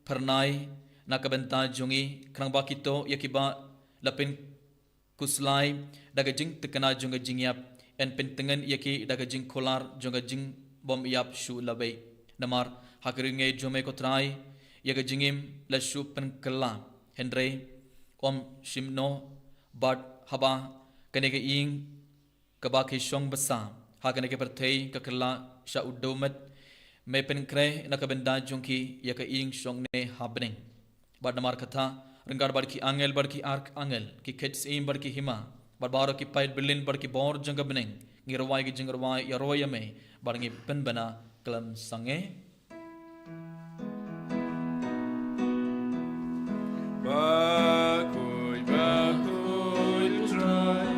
phyrnai na ka bynta jong ngi, khnang ba kito ïa kiba la pyn khuslai da ka jingthikna jong ka jingïap, yn pyntngen ïa ki da ka jingkular jong ka jingbym ïap shuh lawei. Namar ha ka ri ngi jong me ko Trai ïa ka jingim la shu pynkylla, hynrei ym shim noh. Bad haba kane ka ïing kaba ki shong basa ha kane ka pyrthei ka kylla sha u dewmet, me pynkhreh na ka bynta jong ki ïa ka ïing shong ne ha bneng. Bad namar kata, ryngkat bad ki angel bad ki arkangel, ki khet syiem bad ki hima, bad baroh ki paid byllien bad ki bor jong ka bneng, ngi rwai ki jingrwai ïaroh ïa me, bad ngi pynbna khlem sangeh. Bakhuid, bakhuid U Trai,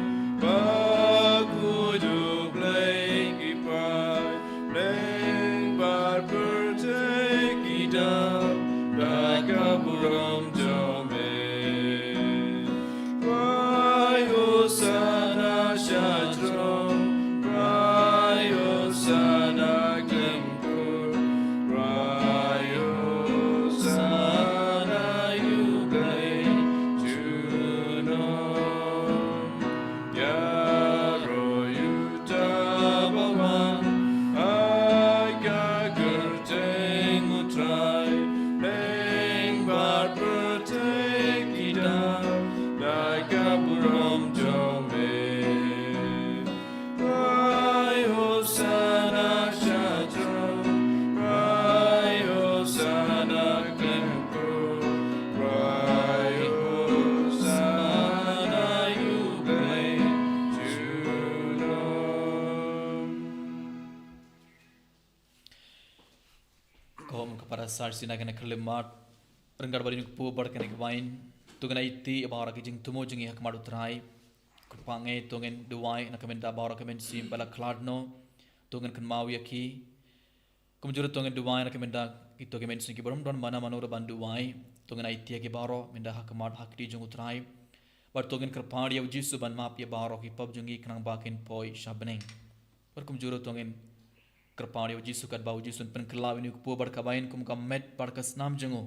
bakhuid U Blei ki paid, bneng bad pyrthei ki dap da ka burom jong me. Rwai Hosana sha jrong, rwai Hosana khlem kur, rwai Hosana ïa U Blei junom. Ïaroh uta uba wan ha ka kyrteng U Trai, bneng bad pyrthei ki dap da ka burom jong me. Rwai Hosana sha jrong, rwai Hosana khlem kur, rwai Hosana ïa U Blei junom. Ko hom ka para sar sina kane ka khyllipmat, ryngkat bad ïa u kpu bad kane ka wain, to ngin aiti ïa baroh ki jingthmu jong ngi ha khmat U Trai. Kyrpad ngi to ngin duwai na ka bynta baroh ka mynsiem ba la khlad noh, to ngin kynmaw ïa ki. Kumjuh ruh to ngin duwai na ka bynta kito ki mynsiem kiba ym don mano mano ruh ban duwai, to ngin aiti ïa ki baroh mynta ha khmat ha kti jong U Trai. Bad to ngin kyrpad ïa U Jisu ban map ïa baroh ki pop jong ngi khnang ba kin poi sha bneng. Bad kumjuh ruh to ngin kyrpad ïa U Jisu katba U Jisu un pynkylla ïa une u kpu bad ka wain kum ka met bad ka snam jong u.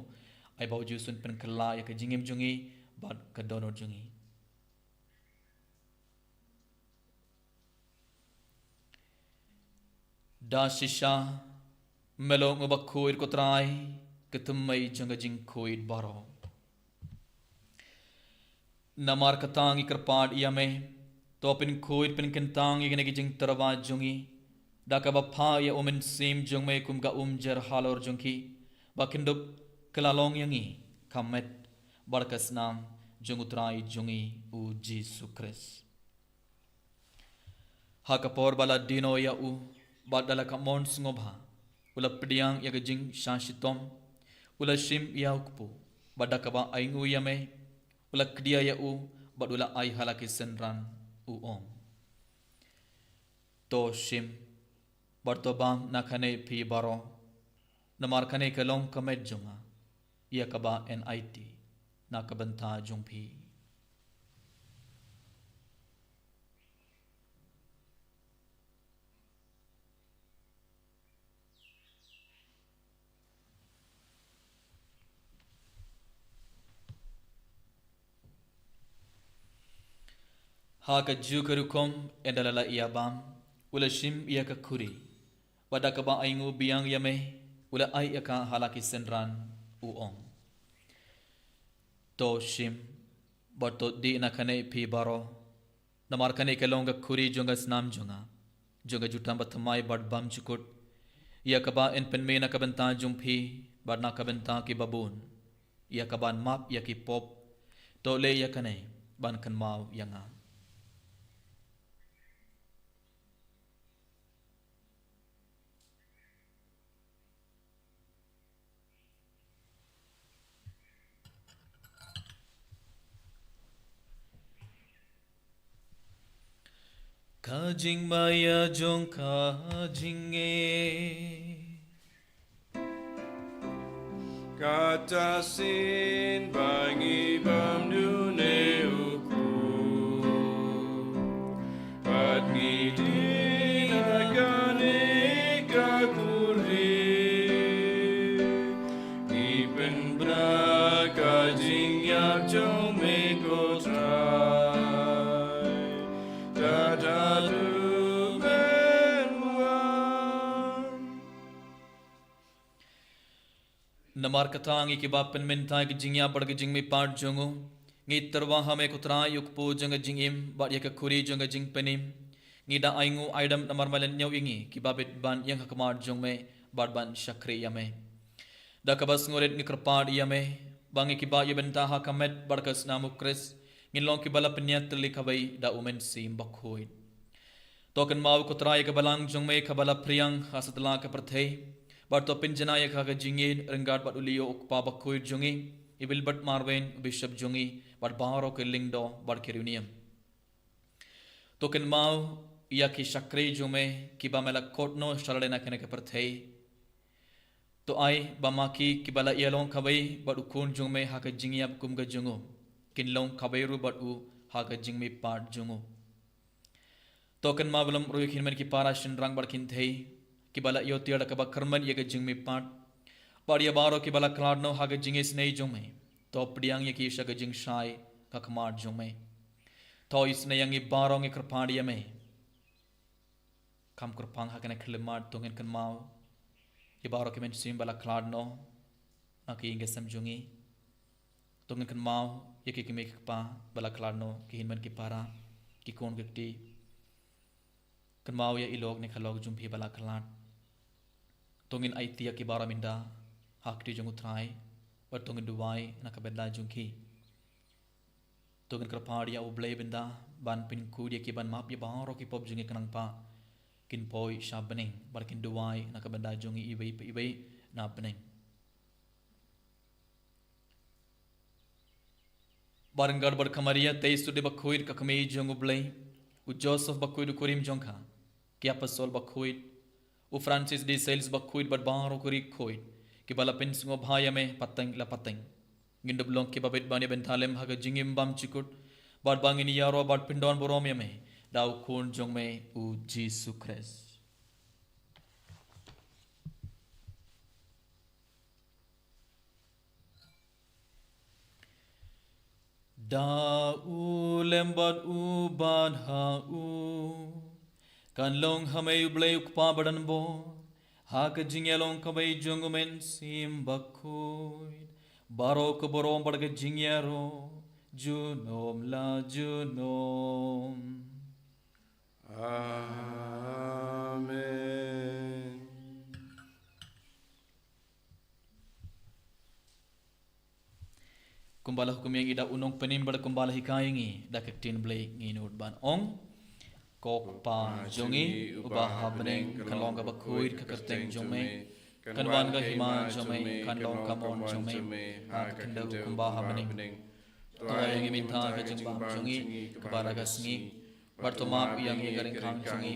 Ai ba U Jisu un pynkylla ïa ka jingim jong ngi bad ka dohnud jong ngi. Da shisha me long uba khuid ko Trai, ka thymmei jong ka jingkhuid baroh. Namar kata ngi kyrpad ïa me, to pynkhuid pynkyntang ïa kine ki jingtyrwa jong ngi da kaba phah ïa u Mynsiem jong me kum ka umjer halor jong ki, ba kin dup kylla long ïa ngi ka met bad ka snam jong U Trai jong ngi U Jisu Khrist. Ha ka por ba la die noh ïa u bad da la ka mon sngewbha, u la pdiang ïa ka jingshah shitom, u la shim ïa u kpu, bad da kaba ainguh ïa me, u la kdia ïa u bad u la ai ha la ki synran, u ong: To shim bad to bam na kane phi baroh. Namar kane ka long ka met jong nga, ïa kaba yn aiti na ka bynta jong phi. Ha kajuh ka rukom, ynda la la ïa bam, u la shim ïa ka khuri, bad da kaba ainguh biang ïa me, u la ai ïa ka ha la ki synran, u ong: To shim, bad to dih na kane phi baroh. Namar kane ka long ka khuri jong ka snam jong nga, jong ka jutang bathymmai bad bymjukut, ïa kaba yn pynmih na ka bynta jong phi bad na ka bynta kiba bun, ïa kaban map ïa ki pop. To leh ïa kane ban kynmaw ïa nga. Ka jingmaïa jong ka jingngeit. Kata sien ba ngi bam dune u Kpu, bad ngi dih na kane ka khuri, ngi pynbna ka jingïap jong me ko Trai, tad haduh ban wan. Namar kata ngi kiba pynmynta ïa ka jingïap bad ka jingmihpat jong u, ngi tyrwa ha me ko Trai, u Kpu jong ka jingim, bad ïa ka khuri jong ka jingpynim. Ngi da ainguh aidam namar me lynñiew ïa ngi kiba bit ban ïeng ha khmat jong me bad ban shakri ïa me. Da kaba sngewrit ngi kyrpad ïa me ba ngi kiba ïa bynta ha ka met bad ka snam u Khrist, ngin long kiba la pynïatylli kawei da u Mynsiem Bakhuid. To kynmaw ko Trai ïa ka balang jong me kaba la phriang ha satlak ka pyrthei, bad to pynjanai ïa ka ha ka jingïeit ryngkat bad u Leo u kpa bakhuid jong ngi, i Wilbert Marwein u bishop jong ngi, bad baroh ki lyngdoh bad ki riewniam. To kynmaw ïa ki shakri jong me kiba me la khot noh sha lade na kane ka pyrthei. To ai ba ma ki kiba la ïalong kawei bad u Khun jong me ha ka jingïap kum ka jong u, kin long kawei ruh bad u ha ka jingmihpat jong u. To kynmaw bynriew ruh ïa ki hynmen ki para shynrang bad kynthei kiba la ïoh tiar da kaba kyrmen ïa ka jingmihpat, bad ïa baroh kiba la khlad noh ha ka jingisynei jong me. To pdiang ïa ki sha ka jingshai ha khmat jong me. To isynei ïa ngi baroh, ngi kyrpad ïa me. Kham kyrpang ha kane ka khyllipmat to ngin kynmaw ïa baroh ki mynsiem ba la khlad noh na ki ïing ki sem jong ngi. To ngin kynmaw ïa ki kmie ki kpa ba la khlad noh, ki hynmen ki para, ki khun ki kti. Kynmaw ïa i lok ne ka lok jong phi ba la khlad. To ngin aiti ïa ki baroh mynta ha kti jong u Trai, bad to ngin duwai na ka bynta jong ki. To ngin kyrpad ïa u Blei mynta ban pynkhuid ïa ki, ban map ïa baroh ki pop jong ngi khnang ba kin poi sha bneng, bad kin duwai na ka bynta jong ngi iwei pa iwei na bneng. Bad ryngkat bad ka Maria Theisotti bakhuid ka kmie jong u Blei, u Joseph bakhuid u kurim jong ka, ki apostol bakhuid, u Francis de Sales bakhuid bad baroh ki riewkhuid kiba la pynsngewbha ïa me pateng la pateng, ngin dup long kiba bit ban ïa bynta lem ha ka jingim bymjukut, bad ba ngin ïaroh bad pyndonburom ïa me da u Khun jong me u Jisu Khrist. Da u lem bad u bad ha u, kan long ha me u Blei u Kpa badonbor, ha ka jingïalong kawei jong u Mynsiem Bakhuid, baroh ka burom bad ka jingïaroh junom la junom. Amen. Kumba la hukum ïa ngi da u nongpynim bad kumba la hikai ïa ngi da ka ktien Blei, ngin nud ban ong: Ko Kpa jong ngi uba ha bneng, kan long kaba khuid ka kyrteng jong me, kan wan ka hima jong me, kan long ka mon jong me ha ka khyndew kumba ha bneng. To ai ïa ngi mynta ka jingbam jong ngi kaba la ka sngi, bad to map ïa ngi ka ryngkang jong ngi,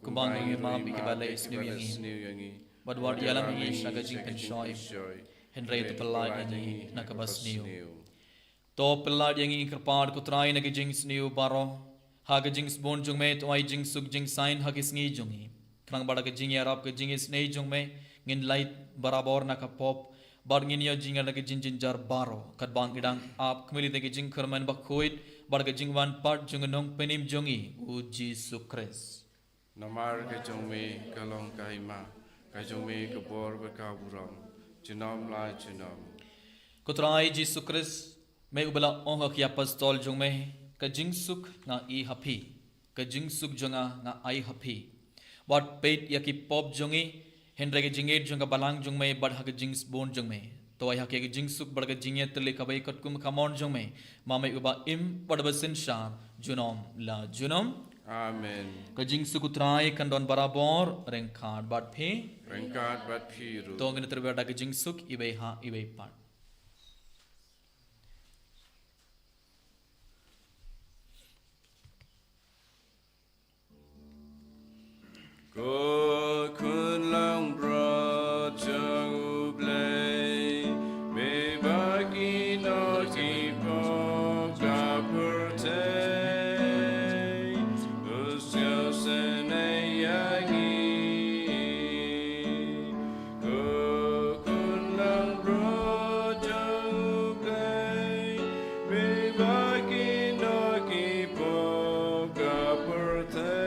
kumba ngi map ïa kiba leh sniew ïa ngi. bad wat ïalam ïa ngi sha ka jingpynshoi, hynrei to pyllait ïa ngi na kaba sniew. To pyllait ïa ngi, ko Kyrpad, ko Trai, na ka jingsniew baroh, ha ka jingsbun jong me to ai jingsuk jingsaiñ ha ki sngi jong ngi, khnang ba da ka jingïarap ka jingisynei jong me ngin lait barabor na ka pop, bad ngin ïoh jingïarap na ka jingjynjar baroh, katba ngi dang ap khmih lynti ka jingkyrmen bakhuid bad ka jingwan pat jong u Nongpynim jong ngi, u Jisu Khrist. Namar ka jong me ka long ka hima, ka jong me ka bor bad ka burom, junom la junom. Ko Trai Jisu Khrist, me uba la ong ha ki apostol jong me, ka jingsuk nga ai ha phi, ka jingsuk jong nga nga ai ha phi. Wat peit ïa ki pop jong ngi, hynrei ka jingïeit jong ka balang jong me bad ha ka jingsbun jong me to ai ha ki ka jingsuk bad ka jingïatylli kaba ïeit katkum ka mon jong me, ma me uba im bad ba synshar junom la junom. Amen. Ka jingsuk u Trai kan don barabor ryngkat bad phi. Ryngkat bad phi ruh. To ngin ïatylli da ka jingsuk iwei ha iwei pat. Ko khun langbrot jong U Blei, me ba kino ki pop ka pyrthei, to sngewsynei ïa ngi. Ko khun langbrot jong U Blei, me ba kino ki pop ka pyrthei,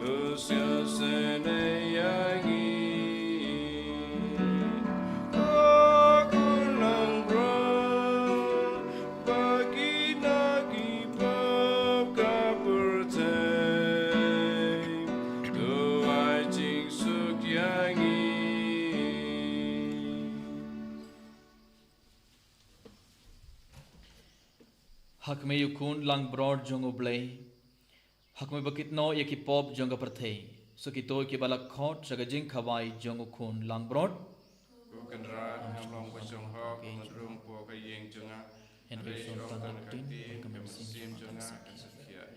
to sngewsynei ïa ngi. Ko khun langbrot, ba kino ki pop ka pyrthei, to ai jingsuk ïa ngi. Ha kmie u khun langbrot jong U Blei, ha kmie ba kit noh ïa ki pop jong ka pyrthei, sa kito kiba la khot sha ka jingkhawai jong u khun langbrot. Ko Kynrad, ngam long ba shonghok ban rung hapoh ka ïing jong nga, hynrei shu ong tang ka ktien, ka mynsiem jong nga kan sa khih ïa ngi.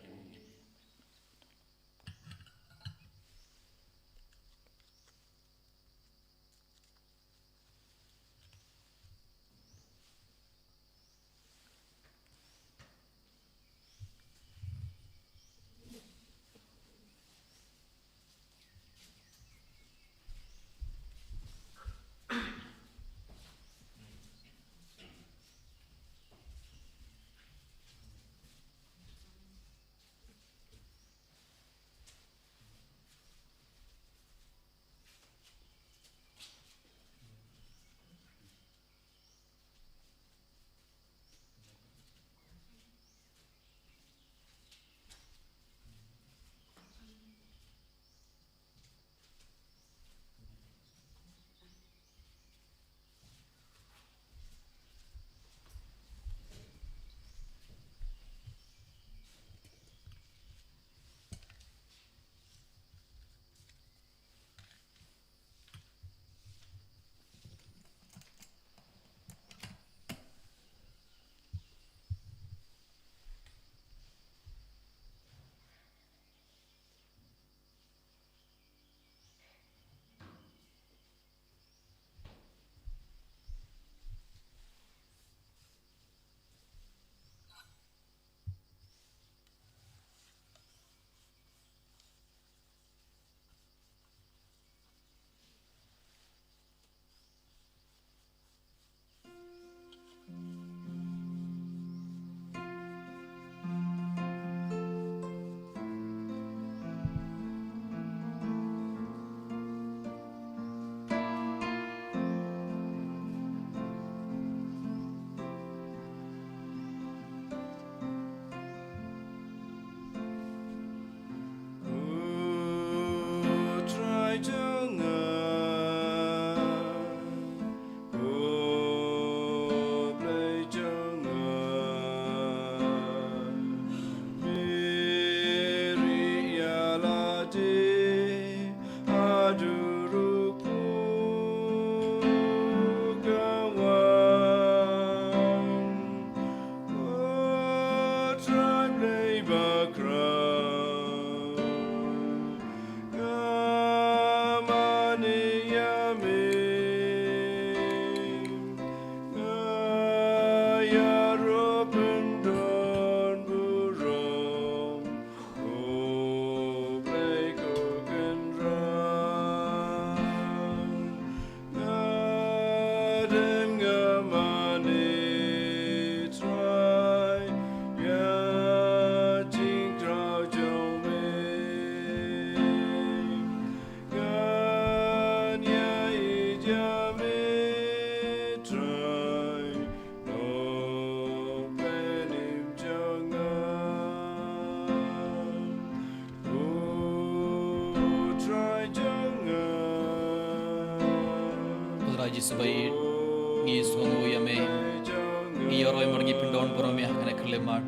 Ko Trai jong nga, ko Blei jong nga, pyrshah ïa lade haduh ruh pud ka wan. Ko Trai Blei bakhraw, nga Subai ngi sngewthuh ïa me. Ngi ïaroh ïa me, ngi pyndon burom ïa me ha kane ka khyllipmat.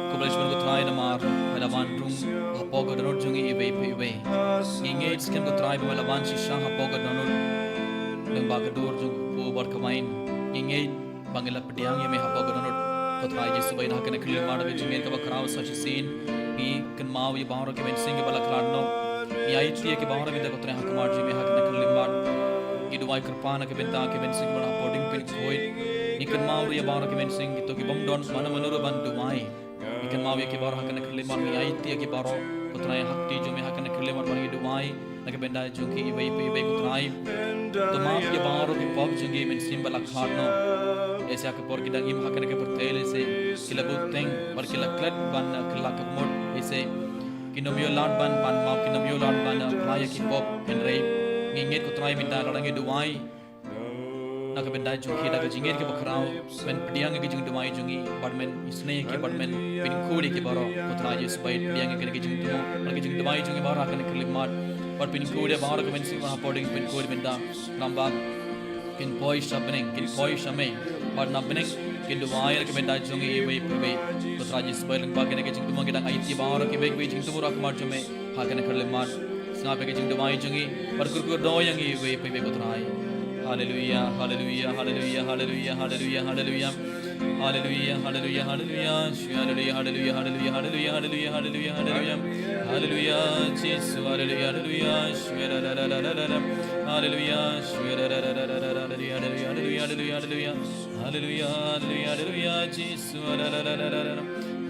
Khublei shibun ko Trai namar me la wan rung hapoh ka dohnud jong ngi iwei pa iwei. Ngi ngeit skhem ko Trai ba me la wan shisha hapoh ka dohnud lyngba ka dur jong ka kpu bad ka wain. Ngi ngeit ba ngi la pdiang ïa me hapoh ka dohnud. Ko Trai Jisu, ba ha kane ka khyllipmat da ka jingngeit kaba khraw sa shisien ngi kynmaw ïa baroh ki mynsiem kiba la khlad noh. Ngi aiti ïa ki baroh ki da ko Trai ha khmat jong me ha kane ka khyllipmat. Ngi duwai kyrpad na ka bynta ki mynsiem kiba la hapoh dieng pynkhuid. Ngi kynmaw ruh ïa baroh ki mynsiem kito ki bym don mano mano ruh ban duwai. Ngi kynmaw ïa ki baroh ha kane ka khyllipmat, ngi aiti ïa ki baroh ko Trai ha kti jong me ha kane ka khyllipmat, ba ngi duwai na ka bynta jong ki iwei pa iwei ko Trai. To map ïa baroh ki pop jong ki mynsiem ba la khlad noh. Lehse ha ka por ki dang im ha kane ka pyrthei, lehse ki la bud teng bad ki la klet ban, uh, kylla ka mut, lehse kin ym ïoh lad ban, ban map, kin ym ïoh lad ban, uh, phla ïa ki pop. Hynrei ngi ngeit ko Trai mynta lada ngi duwai na ka bynta jong ki da ka jingngeit kaba khraw, men pdiang ïa ka jingduwai jong ngi bad men isynei ïa ki bad men pynkhuid ïa ki baroh. Ko Trai Jisu, ba pdiang ïa ka jingduwai, ka jingduwai jong ngi baroh ha kane ka khyllipmat, bad pynkhuid ïa baroh ki mynsiem ba hapoh dieng pynkhuid mynta. Namar ba kin poi sha bneng, kin poi sha me, bad na bneng kin duwai ïa ka bynta jong ngi iwei pa iwei. Ko Trai Jisu, ba lyngba kane ka jingduwai ngi dang aiti baroh kiwei kiwei jingduwai ha khmat jong me ha kane ka khyllipmat. Sngap ïa ka jingduwai jong ngi bad kyrkhu ïa ngi iwei pa iwei ko Trai. Haleluya, haleluya, haleluya, haleluya, haleluya, haleluya. Haleluya, haleluya, haleluya. Haleluya, haleluya, haleluya, haleluya, haleluya, haleluya, haleluya. Haleluya, Jisu, haleluya, haleluya. Haleluya, haleluya, haleluya, haleluya, haleluya, haleluya. Haleluya, haleluya, haleluya, Jisu, haleluya,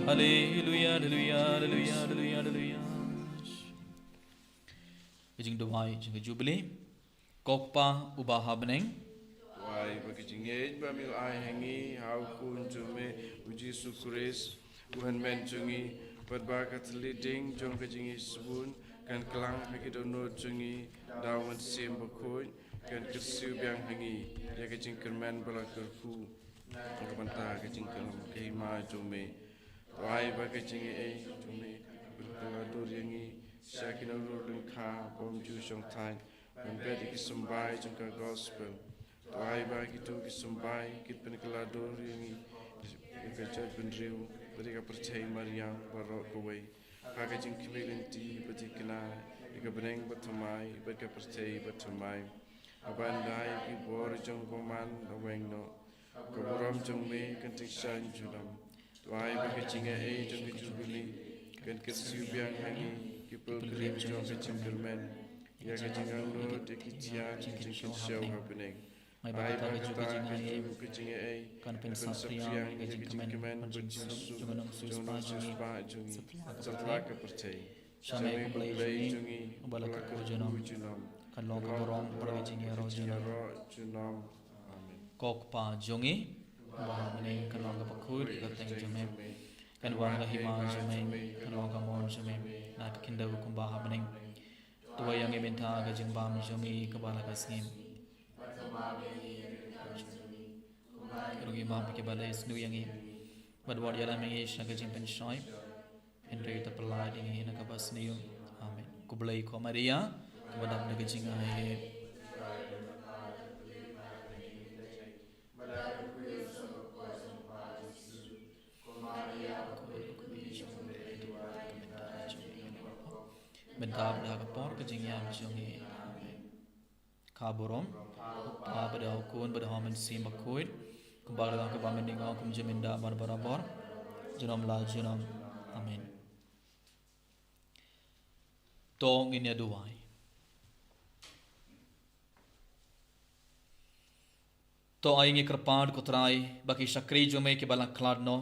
haleluya, haleluya, haleluya. Ka jingduwai jong ka Jubili. Ko Kpa uba ha bneng. Duwai ba ka jingngeit ba me la ai ha ngi ha u Khun jong me u Jisu Khrist, u Hynmen jong ngi, bad ba ka thylliej dieng jong ka jingisynei kan klang ha ki dohnud jong ngi da u Mynsiem Bakhuid, kan kyrsiew biang ha ngi ïa ka jingkyrmen ba la kyrkhu na ka bynta ka jingkyrmen ka hima jong me. Duwai ba ka jingaiei jong me kan pynkylla dur ïa ngi sha ki nongrung lyngkha bym ju shongthait ban bret ïa ki symbai jong ka gospel. Duwai ba kito ki symbai kin pynkylla dur ïa ngi ïa ka jaitbynriew bad ïa ka pyrthei mariang baroh kawei ha ka jingkhmih lynti bad thikna ïa ka bneng bathymmai bad ka pyrthei bathymmai. Haba ïndai ki bor jong u bymman la weng noh, ka burom jong me kan tyngshaiñ junom. Duwai ba ka jingaiei jong ka Jubili kan kyrsiew biang ha ngi ki pilgrim jong ka jingkyrmen ïa ka jingangnud ïa ki thiaid ka jingkynshew ha bneng. Ai ba kata ka jingaiei kan pynsaphriang ïa ka jingkmen bad jingsuk jong u nongsiewspah jong ngi satlak ka pyrthei. Sha me ko Blei jong ngi uba la kyrkhu junom, kan long ka burom bad ka jingïaroh junom. Amen. Ko Kpa jong ngi uba ha bneng, kan long ka bakhuid ïa ka kyrteng jong me, kan wan ka hima jong me, kan long ka mon jong me na ka khyndew kumba ha bneng. To ai ïa ngi mynta ka jingbam jong ngi kaba la ka sngi. Ruh ngi map ïa kiba la isynei ïa ngi, bad wat ïalam ïa ngi sha ka jingpynshoi, hynrei to pyllait ïa ngi na kaba sniew. Amen. Khublei ko Maria, kaba dap da ka jingaiei. Mynta bad ha ka por ka jingïap jong ngi. Amen. Ka burom u Kpa bad u Khun bad u Mynsiem Bakhuid, kumba ka long kaba mynta, kumjuh mynta bad barabor, junom la junom. Amen. To ngin ïa duwai. To ai ngi kyrpad ko Trai ba ki shakri jong me kiba la khlad noh,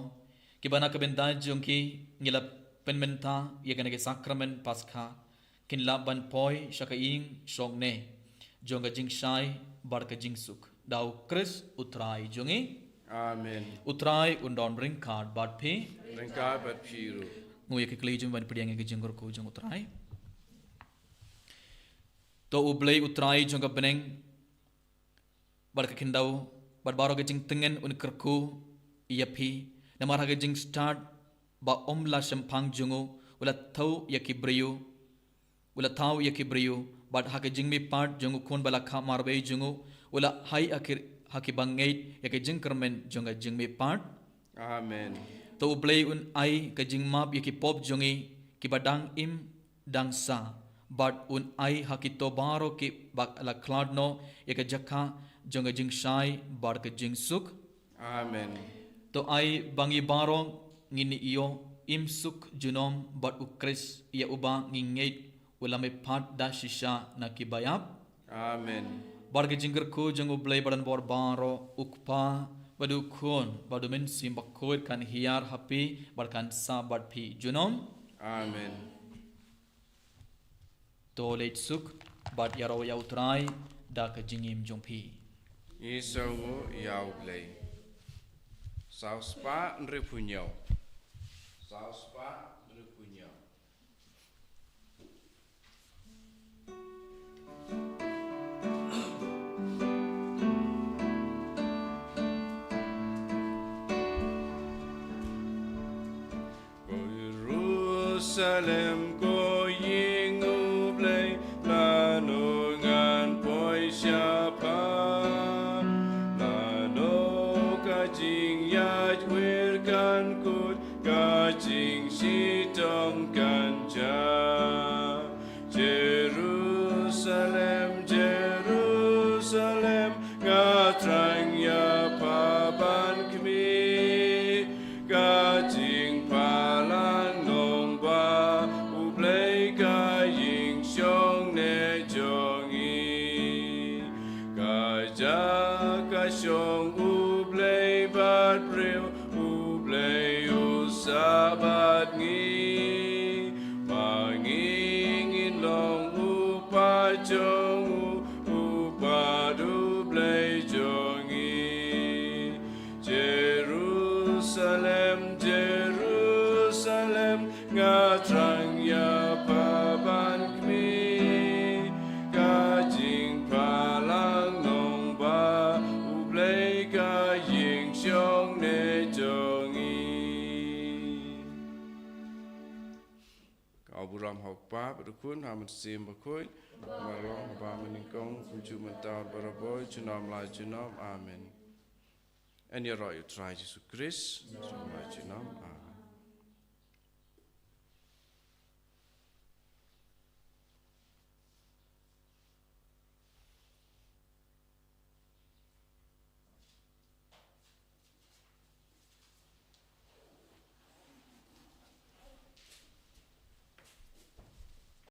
kiba na ka bynta jong ki ngi la pynmynta ïa kane ka sakramen Paskha, kin lah ban poi sha ka ïing shong ne jong ka jingshai bad ka jingsuk. Da u Khrist u Trai jong ngi. Amen. U Trai un don ryngkat bad phi. Ryngkat bad phi ruh. Ngin ïa kylli jingmut ban pdiang ïa ka jingkyrkhu jong u Trai. To u Blei u Trai jong ka bneng bad ka khyndew bad baroh ka jingtngen un kyrkhu ïa phi, namar ha ka jingstad ba um la shemphang jong u, u la thaw ïa ki briew, u la thaw ïa ki briew, bad ha ka jingmihpat jong u Khun ba la kha marwei jong u, U la hai ha ki, ha ki bangeit ïa ka jingkyrmen jong ka jingmihpat. Amen. To U Blei un ai ka jingmap ïa ki pop jong ngi kiba dang im dang sah, bad un ai ha kito baroh kiba la khlad noh ïa ka jaka jong ka jingshai bad ka jingsuk. Amen. To ai ba ngi baroh ngin ïoh im suk junom bad U Khrist ïa uba ngi ngeit u la mihpat da shisha na kiba ïap. Amen. Bad ka jingkyrkhu jong U Blei badonbor baroh, U Kpa bad U Khun bad U Mynsiem Bakhuid kan hiar ha phi bad kan sah bad phi junom. Amen. To leit suk bad ïaroh ïa U Trai da ka jingim jong phi. Ngi sngewnguh ïa U Blei. Saw spah hynriewphew hynñiew. Saw spah hynriewphew hynñiew. Ko Jerusalem, ko ïing U Blei, lano ngan poi sha pha? Lano ka jingïaidwir kan kut, ka jingshitom kan jia? Jerusalem, Jerusalem, nga thrang ïa pha ban khmih. Ka jingphalang nongbah U Blei ka ïing shongneh jong ngi. Ka jaka shong U Blei bad briew, U Blei u sah bad ngi. Ma ngi ngin long u paid jong u, u paid U Blei jong ngi. Jerusalem, Jerusalem, nga thrang ïa pha ban khmih. Ka jingphalang nongbah U Blei ka ïing shongneh jong ngi. Ka burom ha U Kpa bad U Khun, ha U Mynsiem Bakhuid, kumba la long ha ba mynnyngkong, kumjuh mynta, barabor, junom la junom. Amen. Yn ïaroh ïa U Trai Jisu Khrist, junom la junom.